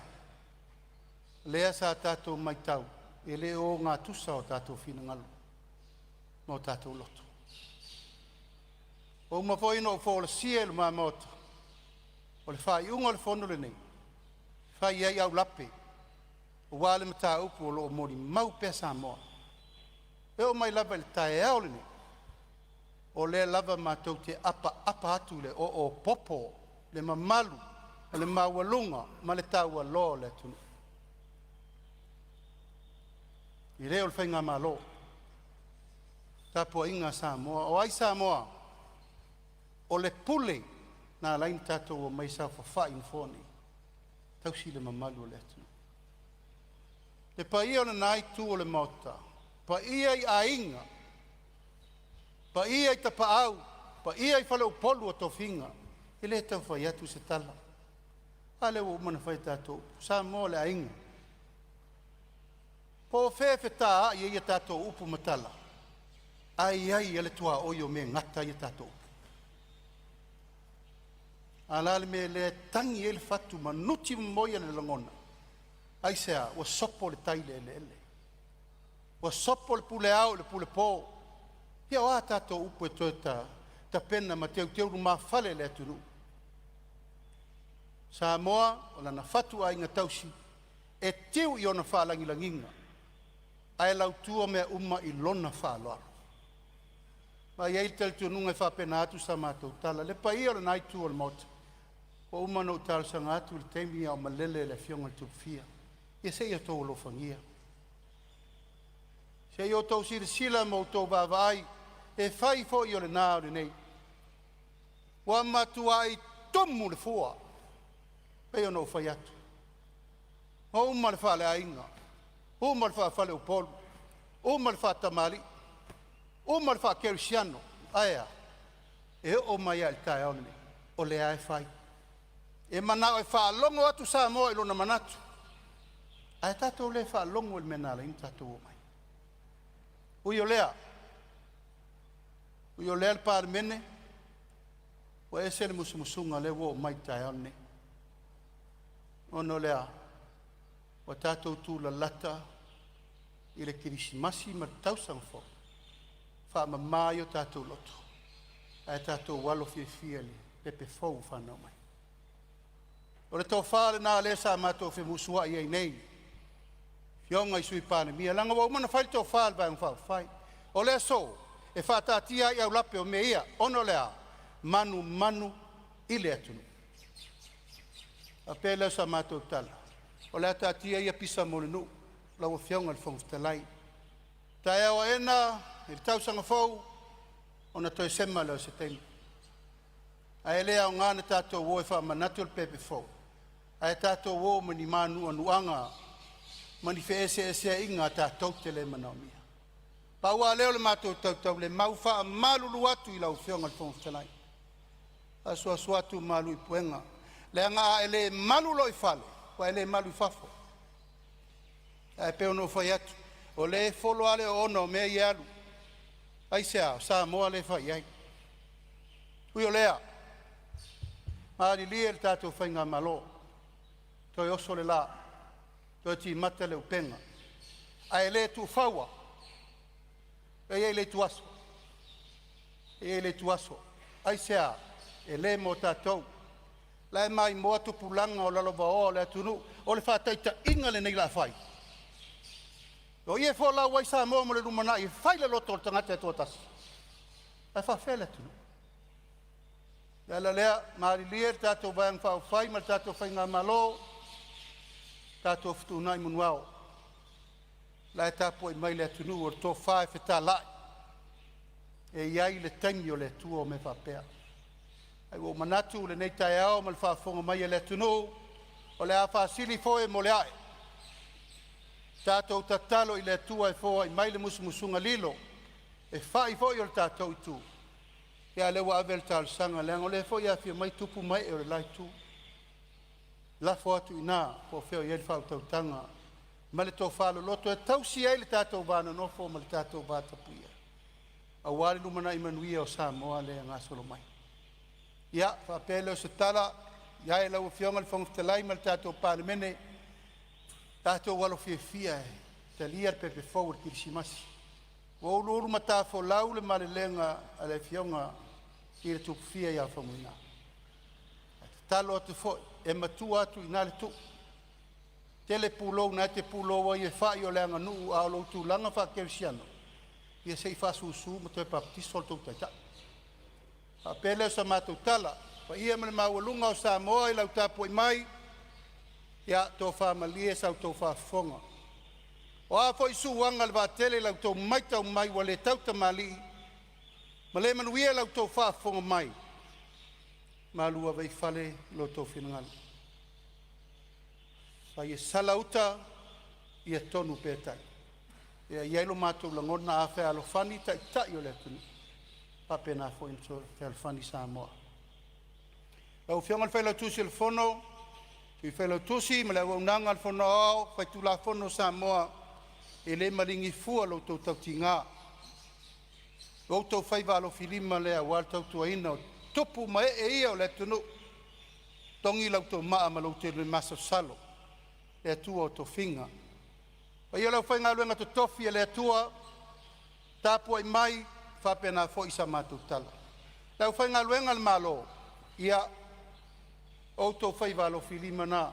Lea sa tatou matau e le ogatusa o tatou finagalo ma o tatou loto. Ua uma foi ona ou folasia i luma Maota, o le faaiuga o le fono lenei, e fai ai aulape aua le mataupu o lo o molimau pea Samoa. E oo mai lava i le taeao lenei, o lea lava matou te apaapa atu i le oo popo, le mamalu o le maualuga ma le taualoa o le atunuu. E le o le faigamalo, tapuaiga a Samoa. O ai Samoa? O le pule na ala ai ona tatou omai saofafai i nofoa nei, tausi le mamalu o le atunuu. Le paia o lena itu o le Maota, paia i Aiga, paia i Tapaau, paia i Faleupolu o tofiga. E le tau fai atu se tala, a lea ua uma ona fai a tatou upu, o Samoa o le aiga. Po o fea e fetaai ai a tatou upu ma tala, ae i ai lava le tuaoi o mea e gata ai a tatou upu. A o le a le mea lea e tagi ai le fatu ma nutimamoi le lagona? Aisea? Ua sopo le tai i le eleele, ua sopo le pule ao i le pule po. Ia o a tatou upu e toe tapena ma teuteu lumafale i le atunuu? Samoa o lana fatuaiga tausi e tiu i ona faalagilagiga ae lautua mea uma i lona faaaloalo. Ma e i ai le talitonuga e faapena atu sa matou tala. Le paia o lena itu o le Maota, ua uma ona ou talosaga atu i le taimi a o malele le Afioga i le Tupufia, ia se i outou alofagia, se i outou silasila ma outou vaavaai, e fai foi o lena a o lenei. Ua matuai tumu le fua e pei ona ou fai atu, ua uma le faaleaiga, uma le faafaleupolu, uma le faatamalii, uma le faakerisiano. Ae a? E oo mai lava i le taeao lenei o lea lava e fai. E manao e faalogo atu Samoa i lona manatu, ae tatou le faalogo i le mea na ala ai ona tatou omai. Ui o lea, ui o lea le Palemene, ua ese le musumusuga o lea ua oo mai i le taeao lenei. Ona o le a? Ua tatou tulalata i le Kerisimasi ma le Tausaga Fou, faamama ai o tatou loto ae tatou alo fiafia i le pepe fou ua fanau mai. O le tofa lena lea sa matou femusuai ai nei afioga i Sui Palemia, leaga ua uma ona fai le tofa a le Vaega Faaupufai. O le aso e faataatia ai aulape o mea ia, ona o le a? Manumanu i le atunuu. Ona faapea lea o sa matou tala, o le a taatia ia pisa mo le nuu lau Afioga i le Fofoga Fetalai. Taeao aena i le tausaga fou ona toe sema lea o se taimi, ae le aoga ona tatou o e faamanatu le pepe fou ae tatou o ma ni manuanuaga ma ni feeseeseaiga tatou te le manaomia. Pau lava lea o le matou tautaulemau, e faamalulu atu i lau Afioga i le Fofoga Fetalai, asuasu atu malu i puega, leaga a e le malu loa i fale, ua e le malu i fafo. Ae pei ona ou fai atu, o lea e folo lava le oona o mea ia e alu. Aisea? O Samoa lea e fai i ai. Ui o lea, malilie le tatou faigamalo, toe oso le la, toe timata le upega, ae le tuufaua. E i ai le ituaso, e i ai le ituaso. Aisea? E le mo tatou. O la e maimoa tupulaga o lalovaoa o le atunuu. O le faataitaiga lenei o le a fai, o i e folau ai Samoa mo le lumanai, e fai le loto o le tagata e toatasi, ae faafefea le atunuu? O le ala lea, malilie le tatou Vaega Faaupufai ma le tatou faigamalo, tatou fetuunai manuao, o la e tapuai mai le atunuu, o le tofa e fetalai, e i ai le taimi o le Atua o mea faapea. Ae ua ou manatu i lenei taeao ma le faafofoga mai a le atunuu, o le a faasili foe mo le ae. Tatou tatalo i le Atua e foai mai le musumusuga lilo, e fai foi o le tatou itu, a o lea ua ave le talosaga, leaga o lea foi e afifio mai tupu ma ee o le la itu. Lafo atu i ina po o fea o i ai le faautautaga ma le tofa loloto e tausi ai le tatou va nonofo ma le tatou vatapuia aua le lumanai manuia o Samoa lea e gasolo mai. Ia faapea lea o se tala i lau Afioga i le Fofoga Fetalai ma le tatou Palemene, tatou alo fiafia e talia le pepe fou o le Kerisimasi. Ua uluulu matafolau le malelega a le Afioga i le Tupufia ia Faumuina. E tatalo atu foi, e matua atu i ina le tuu, tele pulou na e te pulou ai e fai o le aganuu, a o lou tulaga faakerisiano, ia se i faasusu ma toe papatiso le tou Taitai. Ona faapea lea o sa matou tala, paia ma le maualuga o Samoa i lau tapuai mai, ia tofa malie sa outou faafofoga. O a foi suaga o le vaatele i la outou matau mai ua le tautamalii ma le manuia la outou faafofoga mai, malu ave i fale lo outou finagalo. A ia sala uta, ia tonu pea tai. Ia i ai lo matou lagona, a fealofani taitai o le atunuu, e faapena foi ona fealofani Samoa. Lau Afioga i le Failautusi o le Fono, Sui Failautusi ma le auaunaga a le Fono Aoao Faitulafono a Samoa, e le maligi fua lo outou tautiga, o outou faiva alofilima lea aua le tautuaina o tupu ma ee ia o le atunuu. Togi la outou maa ma lo outou masalosalo, le Atua o tofiga. Le paia o le aufaigaluega totofi a le Atua, tapuai mai faapena foi sa matou tala. Le aufaigaluega a le Malo, ia o outou faiva alofilima na.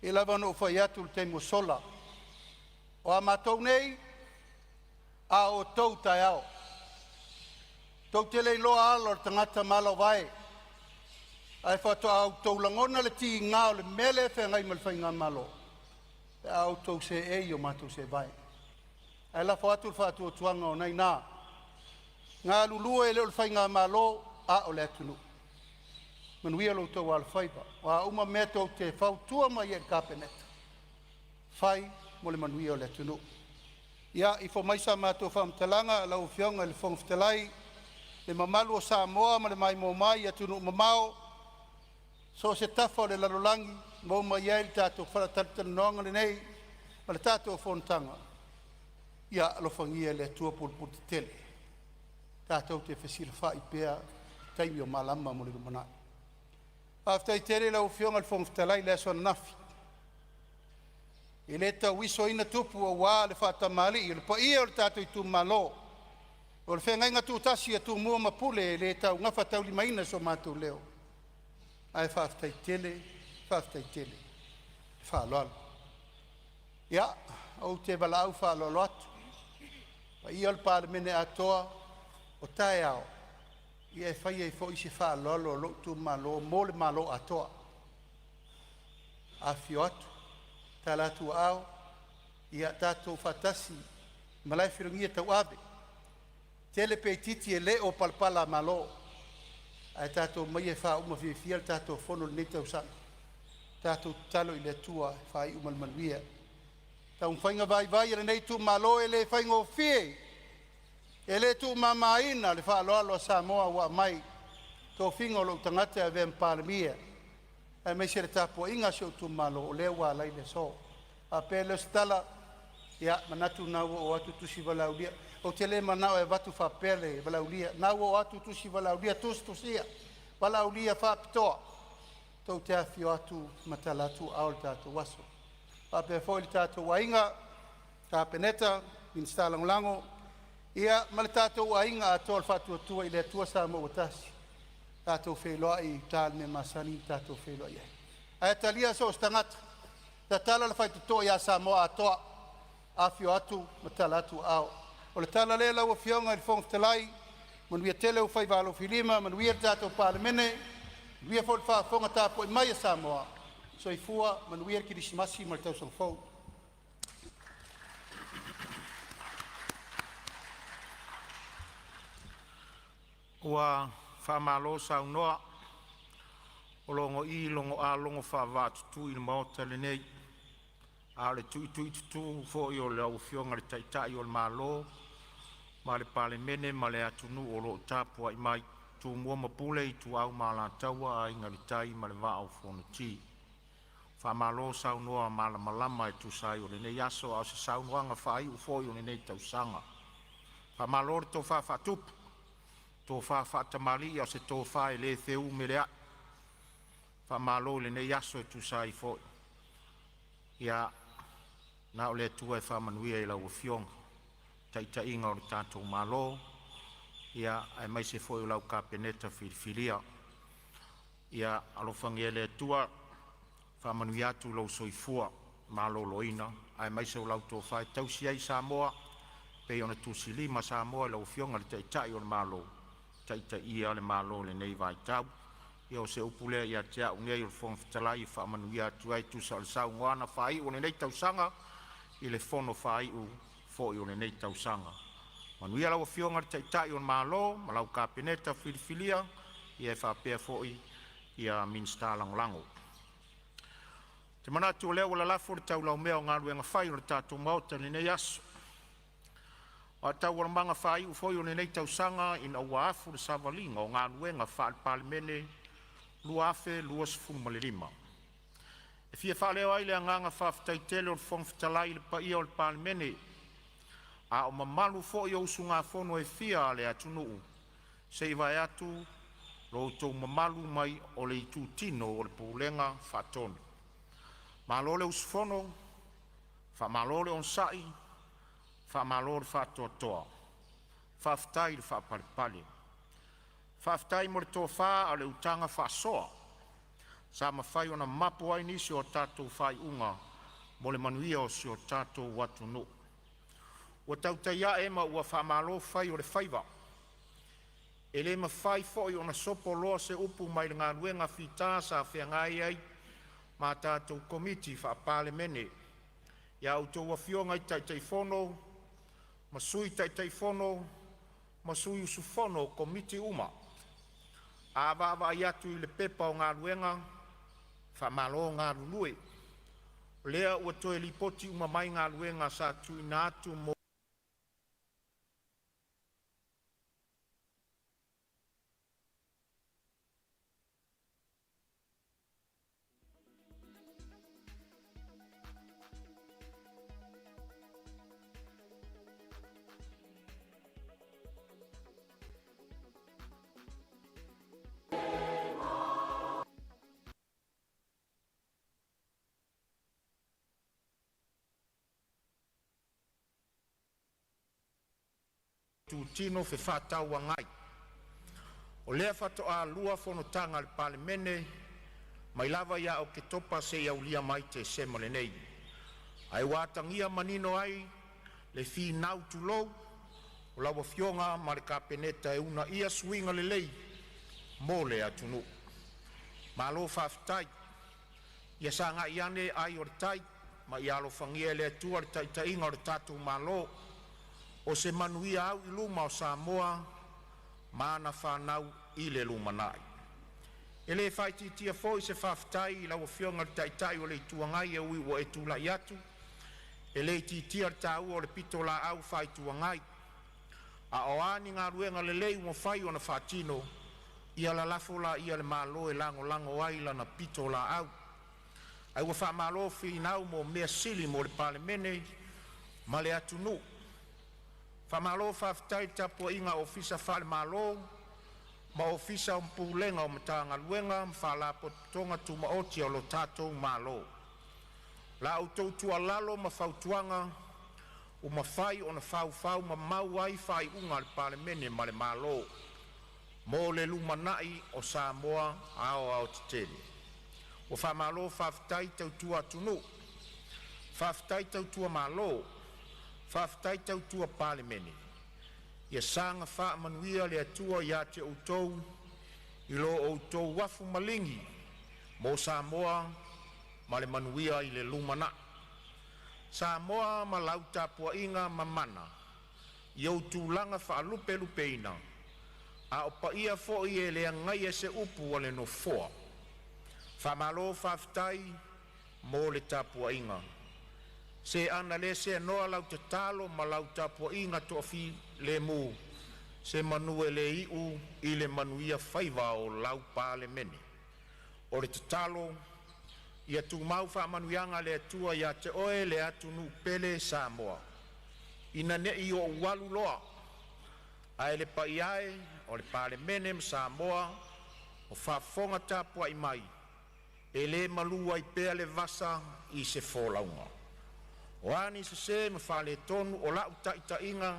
E pei lava ona ou fai atu i le taimi ua sola, o a matou nei, a outou taeao. Tou te le iloa ala o le tagata ma ala o vae, ae faatoa outou lagona le tiga o le mea lea e feagai ma le Faigamalo pe a outou seei i o matou seevae. Ae lafo atu le faatuatuaga o lena e i ina, galulue e le o le Faigamalo a o le atunuu. Manuia lo outou alofaiva, o a uma mea tou te fautua mai ai i le Kapeneta, fai mo le manuia o le atunuu. Ia ifo mai sa matou faamatalaga lau Afioga i le Fofoga Fetalai, le mamalu o Samoa ma le maimoa mai i atunuu mamao so o se tafa o le lalolagi maua mai ai le tatou faalatalanoaga lenei ma le tatou fonotaga. Ia alofagia e le Atua pulepuletetele tatou te fesilafai pea i taimi o malama mo le lumanai. Faafetai tele i lau Afioga i le Fofoga Fetalai i le aso ananafi, e le tauisoina tupu aua le faatamalii o le paia o le tatou itumalo o le feagaiga tutasi a Tumua ma Pule, e le gafataulimaina so matou leo, ae faafetai tele, faafetai tele le faaaloalo. Ia, ou te valaau faaaloalo atu i le paia o le Palemene atoa, o taeao e fai ai foi se faaaloalo a lou itumalo mo le Malo atoa. Afifio atu, tala atu aao, ia tatou faatasi i malae felogia tauave, tele pe itiiti e le o palapala malo, ae tatou omai e faauma fiafia le tatou fono i lenei tausaga. Tatou tatalo i le Atua e faaiu ma le manuia taumafaiga vaivai a lenei itumalo. E le faigofie, e le tuumamaina le faaaloalo a Samoa ua aumai i tofiga o lou tagata e avea ma Palemia aemaise le tapuaiga a si ou itumalo o lea ua ala ai le aso. Faapea lea o se tala, ia manatu o lena ua oo atu tusi valaaulia. Ou te le manao e avatu faapea le valaaulia, lena ua oo atu tusi valaaulia tusitusia, valaaulia faapitoa tou te afifio atu ma tala atu aao i le tatou aso. Faapea foi le tatou aiga Kapeneta, Minisita Lagolago ia ma le tatou aiga atoa o le Faatuatua i le Atua Samoa ua Tasi. Tatou feiloai i uta i le mea masani ona tatou feiloai ai. Ae talia so o se tagata, tatala le faitotoa ia Samoa atoa, afifio atu ma tala atu aao. O le tala lea lau Afioga i le Fofoga Fetalai, manuia tele ou faiva alofilima, manuia le tatou Palemene, manuia foi le faafofoga tapuai mai a Samoa. Soifua, manuia le Kerisimasi ma le tausaga fou. Ua faamalo saunoa, ua logo'i logo'a logo faavaatutui i le maota lenei, a o le tuituitutū foi o lau Afioga i le Taitai o le Malo ma le Palemene ma le atunuu o lo o tapuai mai. Tumua ma Pule, Ituau ma Alataua, Aiga i le Tai ma le Vaa o Fonoti. Faamalo saunoa malamalama e tusa ai o lenei aso, a o se saunoaga faaiu foi o lenei tausaga. Faamalo le tofa faatupu, tofa faatamalii, a o se tofa e le feumeleai. Faamalo i lenei aso e tusa ai foi. Ia na o le Atua e faamanuia i lau Afioga i le taitaiga o le tatou Malo, ia aemaise foi o lau Kapeneta filifilia. Ia alofagia e le Atua faamanuia atu lou soifua maloloina aemaise o lau tofa e tausi ai Samoa e pei ona tusilima Samoa i lau Afioga i le Taitai o le Malo, taitaia le Malo i lenei vaitau. Ia o se upu lea ia te au nei o le Fofoga Fetalai e faamanuia atu ai e tusa o le saunoaga faaiu o lenei tausaga i le fono faaiu foi o lenei tausaga. Manuia lau Afioga i le Taitai o le Malo ma lau Kapeneta filifilia ia faapea foi Minisita Lagolago. Ou te manatu o lea ua lalafo le taulaumea o galuega fai o le tatou Maota i lenei aso. O a taualumaga faaiu foi o lenei tausaga ina ua afu le savaliga o galuega faale-Palemene 2025, e fia faaleo ai le agaga faafetai tele o le Fofoga Fetalai i le paia o le Palemene, a o mamalu foi o usugafono e fia a le atunuu, se i vae atu lo outou mamalu mai le itutino o le Pulega Faatonu. Malo le usufono, faamalo le onosai, faamalo le faatoatoa, faafetai le faapalepale. Faafetai mo le tofa a o le utaga faasoa sa mafai ona mapo ai nisi o a tatou faaiuga mo le manuia o si o tatou atunuu. Ua tautai a'e ma ua faamalo fai o le faiva. E le mafai foi ona sopo loa se upu mai le galuega fita sa feagai ai ma tatou Komiti Faa-Palemene. I a outou Afioga i Taitaifono ma Sui Taitaifono ma sui usufono o Komiti uma. A vaavaai atu i le Pepa o Galuega, faamalo le galulue. O lea ua toe lipoti uma mai galuega sa tuuina atu mo itutino fefaatauagai. O lea faatoa lua fonotaga a le Palemene mai lava ia Oketopa seia aulia mai Tesema lenei, ae ua atagia manino ai le finau tulou o lau Afioga ma le Kapeneta e uunaia suiga lelei mo le atunuu. Malo faafetai. Ia sagai ane ai o le tai ma ia alofagia e le Atua le taitaiga o le tatou Malo. O se manuia auiluma o Samoa ma ana fanau i le lumanai. E le faaitiitia foi se faafetai i lau Afioga i le Taitai o le Itu Agai e ui ua e tulai atu, e le itiitia le taua o le pitolaau faa-Itu Agai. A o a ni galuega lelei ua mafai ona faatino, ia lalafo laia i le Malo e lagolago ai lana pitolaau. Ae ua faamalo finau mo mea sili mo le Palemene ma le atunuu. Faamalo faafetai i le tapuaiga a Ofisa Faale-Malo ma Ofisa o Pulega o Matagaluega ma Faalapotopotoga Tumaoti a lo tatou Malo. La outou tuualalo ma fautuaga ua mafai ona faufau ma mau ai faaiuga a le Palemene ma le Malo mo le lumanai o Samoa aoaotetele. Ua faamalo faafetai tautua atunuu, faafetai tautua Malo, faafetai tautua Palemene. Ia saga faamanuia le Atua ia te outou i lo outou afu maligi mo Samoa ma le manuia i le lumanai. Samoa ma lau tapuaiga mamana i ou tulaga faalupelupeina, a o paia foi e le agaia e se upu a le Nofoa, faamalo faafetai mo le tapuaiga. Se ana le seanoa lau tatalo ma lau tapuaiga toafilemu, se manu e le iu i le manuia faiva o lau Palemene. O le tatalo ia tumau faamanuiaga a le Atua ia te oe le atunuu pele Samoa, ina ne i ou alu loa, ae le paia e o le Palemene ma Samoa o faafofoga tapuai mai, e le malu ai pea le vasa i se folauga. O a ni sese ma faaletonu o lau taitaiga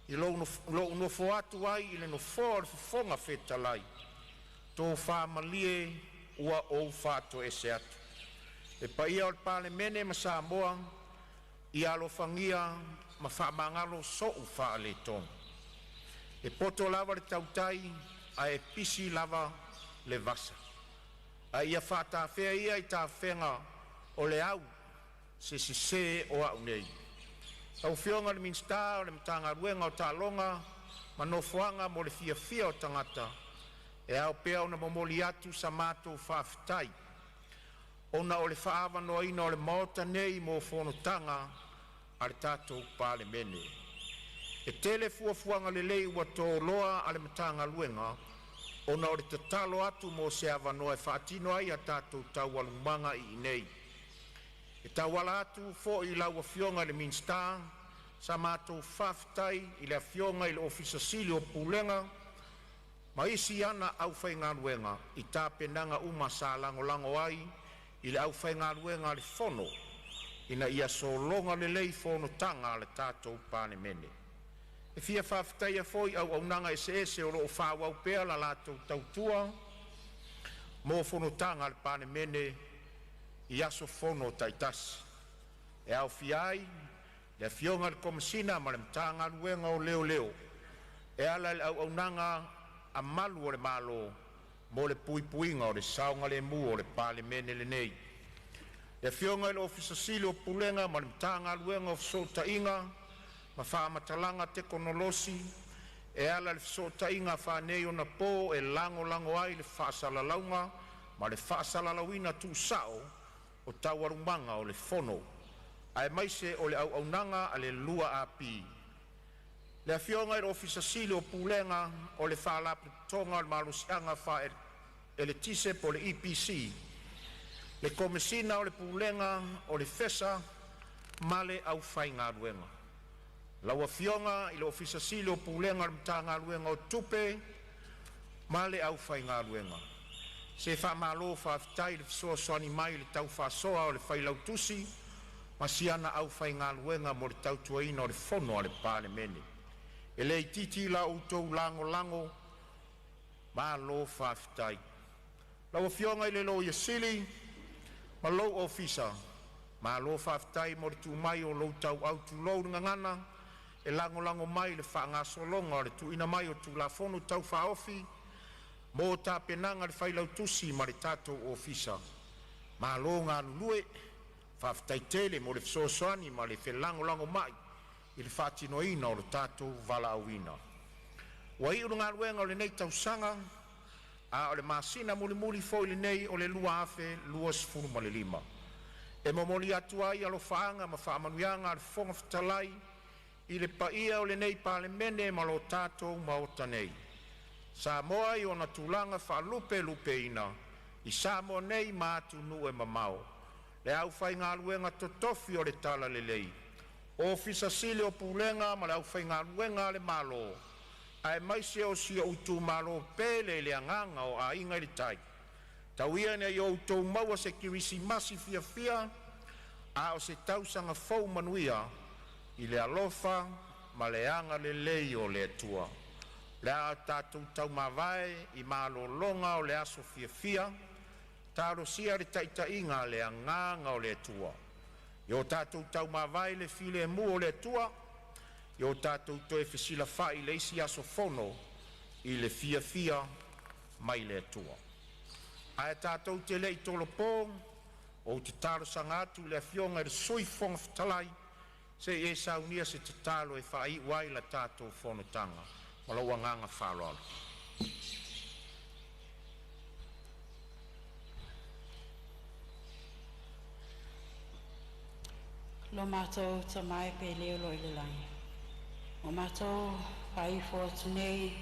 i lou nofo atu ai i le nofoa o le Fofoga Fetalai, tofa malie ua ou faatoese atu. Le paia o le Palemene ma Samoa, ia alofagia ma faamagalo so'u faaletonu. E poto lava le tautai ae pisi lava le vasa. A ia faatafea ia i tafega o le au se sese o a'u nei. Lau Afioga i le Minisita o le Matagaluega o Taaloga ma Nofoaga mo le Fiafia o Tagata, e ao pea ona momoli atu sa matou faafetai ona o le faaavanoaina o le Maota nei mo fonotaga a le tatou Palemene. E tele fuafuaga lelei ua toloa a le Matagaluega ona o le tatalo atu mo se avanoa e faatino ai a tatou taualumaga i inei. E tauala atu foi i lau Afioga i le Minisita sa matou faafetai i le Afioga i le Ofisa Sili o Pulega ma isi ana aufaigaluega i tapenaga uma sa lagolago ai i le aufaigaluega a le Fono ina ia sologa lelei fonotaga a le tatou Palemene. E fia faafetaia foi auaunaga eseese o lo o faaauau pea la latou tautua mo fonotaga a le Palemene i aso fono taitasi, e aofia ai le Afioga i le Komesina ma le Matagaluega o Leoleo e ala i le auaunaga a Malu o le Malo mo le puipuiga o le saogalemu o le Palemene lenei. Le Afioga i le Ofisa Sili o Pulega ma le Matagaluega o Fesootaiga ma Faamatalaga Tekonolosi e ala i le fesootaiga faaneionapo e lagolago ai le faasalalauga ma le faasalalauina tuusao o Taualumaga o le Fono, aemaise o le auaunaga a le 2AP. Le Afioga i le Ofisa Sili o Pulega o le Faalapotopotoga o le Malosiaga Faaeletise (EPC), le Komesina o le Pulega o le FESA ma le aufaigaluega. Lau Afioga i le Ofisa Sili o Pulega o le Matagaluega o Tupe ma le aufaigaluega. Se faamalo faafetai le fesoasoani mai i le tau faasoa a le Failautusi ma si ana aufaigaluega mo le tautuaina o le Fono a le Palemene. E le itiiti la outou lagolago, malo faafetai. Lau Afioga i le Loia Sili ma lou Ofisa, malo faafetai mo le tuu mai o lou tauau, tulou le gagana, e lagolago mai i le faagasologa o le tuuina mai o Tulafono Tau Faaofi mo tapenaga a le Failautusi ma le tatou Ofisa. Malo galulue, faafetai tele mo le fesoasoani ma le felagolagomai i le faatinoina o lo tatou valaauina. Ua iu le galuega o lenei tausaga, a o le masina mulimuli foi lenei o le 2025. E momoli atu ai alofaaga ma faamanuiaga a le Fofoga Fetalai i le paia o lenei Palemene ma lo tatou Maota nei, Samoa i ona tulaga faalupelupeina i Samoa nei ma atunuu e mamao, le aufaigaluega totofi o le talalelei, Ofisa Sili o Pulega ma le aufaigaluega a le Malo, aemaise o si ou itumalo pele i le agaga o Aiga i le Tai. Tau ia ina outou maua se Kerisimasi fiafia, a o se tausaga fou manuia i le alofa ma le agalelei o le Atua. O le a tatou taumavae i malologa o le aso fiafia, talosia le taitaiga a le Agaga o le Atua. Ia o tatou taumavae i le filemu o le Atua, ia o tatou toe fesilafai i le isi aso Fono i le fiafia mai le Atua. Ae tatou te le i tolopo, ou te talosaga atu i le Afioga i le Sui Fofoga Fetalai se i e saunia se tatalo e faaiu ai la tatou fonotaga. Ma lou agaga faaaloalo. Lo matou Tama e pele o lo o i le lagi, ua matou faaifo atu nei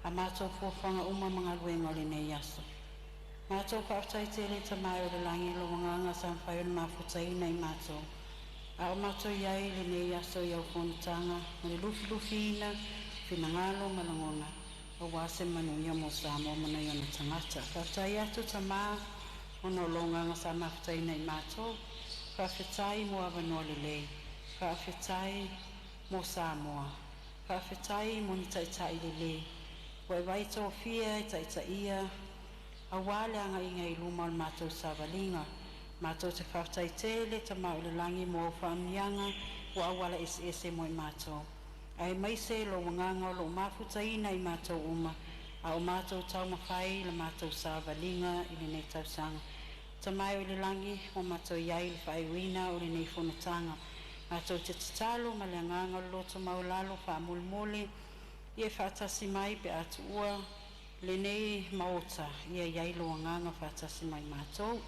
a matou fuafuaga uma ma galuega o lenei aso. Matou faafetai tele Tama e o le lagi i lou Agaga sa mafai ona mafutaina i matou, a o matou i ai i lenei aso i au fonotaga ma le lufilufiina o finagalo ma lagona aua se manuia mo Samoa ma nai ona tagata. Faafetai atu Tama ona o lou Agaga sa mafutaina i matou, faafetai mo avanoa lelei, faafetai mo Samoa, faafetai mo ni taitai lelei ua e vaai tofia e taitaia aua le agaiga i luma o le matou savaliga. Matou te faafetai tele Tama oi le Lagi mo au faamanuiaga ua auala eseese mo i matou, aemaise lou Agaga o loo mafutaina i matou uma a o matou taumafai i la matou savaliga i lenei tausaga. Tama e o i le lagi, ua matou i ai i le faaiuina o lenei fonotaga, matou te tatalo ma le agaga o le loto maualalo faamolemole ia e faatasi mai pe a tuua lenei maota, ia iai lou Agaga faatasi ma i matou.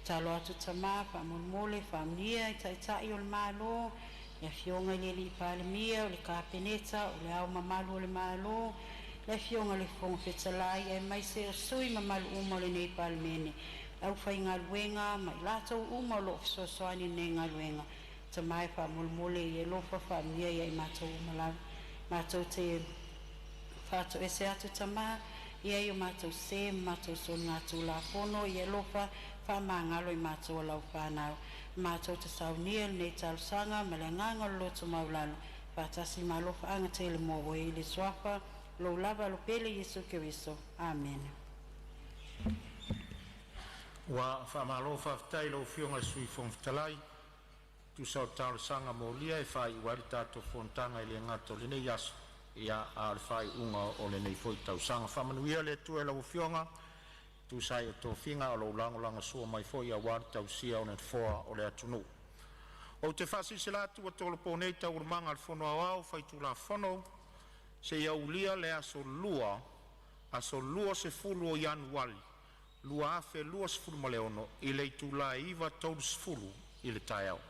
Tatalo atu Tama faamolemole faamanuia i Taitai o le Malo, le Afioga i le Alii Palemia, o le Kapeneta, o Le Ao Mamalu o le Malo, le Afioga i le Fofoga Fetalai aemaise o sui usufono mamalu uma o lenei Palemene, le aufaigaluega ma i latou uma o loo fesoasoani i lenei galuega. Tama e, faamolemole ia e alofa faamanuia ia i matou uma lava. Matou te faatoese atu Tama, e i ai o matou sē ma matou soligatulafono, ia e alofa faamagalo i matou o lau fanau. Matou te saunia lenei talosaga ma le agaga o le loto maualalo faatasi ma alofaaga tele mo oe, i le Suafa o lou lava Alo pele Iesu Keriso. Amene. Ua faamalo faafetai i lau Afioga i le Sui Fofoga Fetalai e tusa o le talosaga molia e faaiu ai le tatou fonotaga e le gata o lenei aso Ia, a o le faaiuga o lenei foi tausaga. Faamanuia le Atua i lau Afioga e tusa ai o tofiga a o lou lagolagosua mai foi aua le tausia o le Nofoa o le atunuu. Ou te faasilasila atu ua tolopo nei Taualumaga a le Fono Aoao Faitulafono seia aulia le aso Lua, aso 20 o Ianuari 2026 i le itula e 9:30 i le taeao.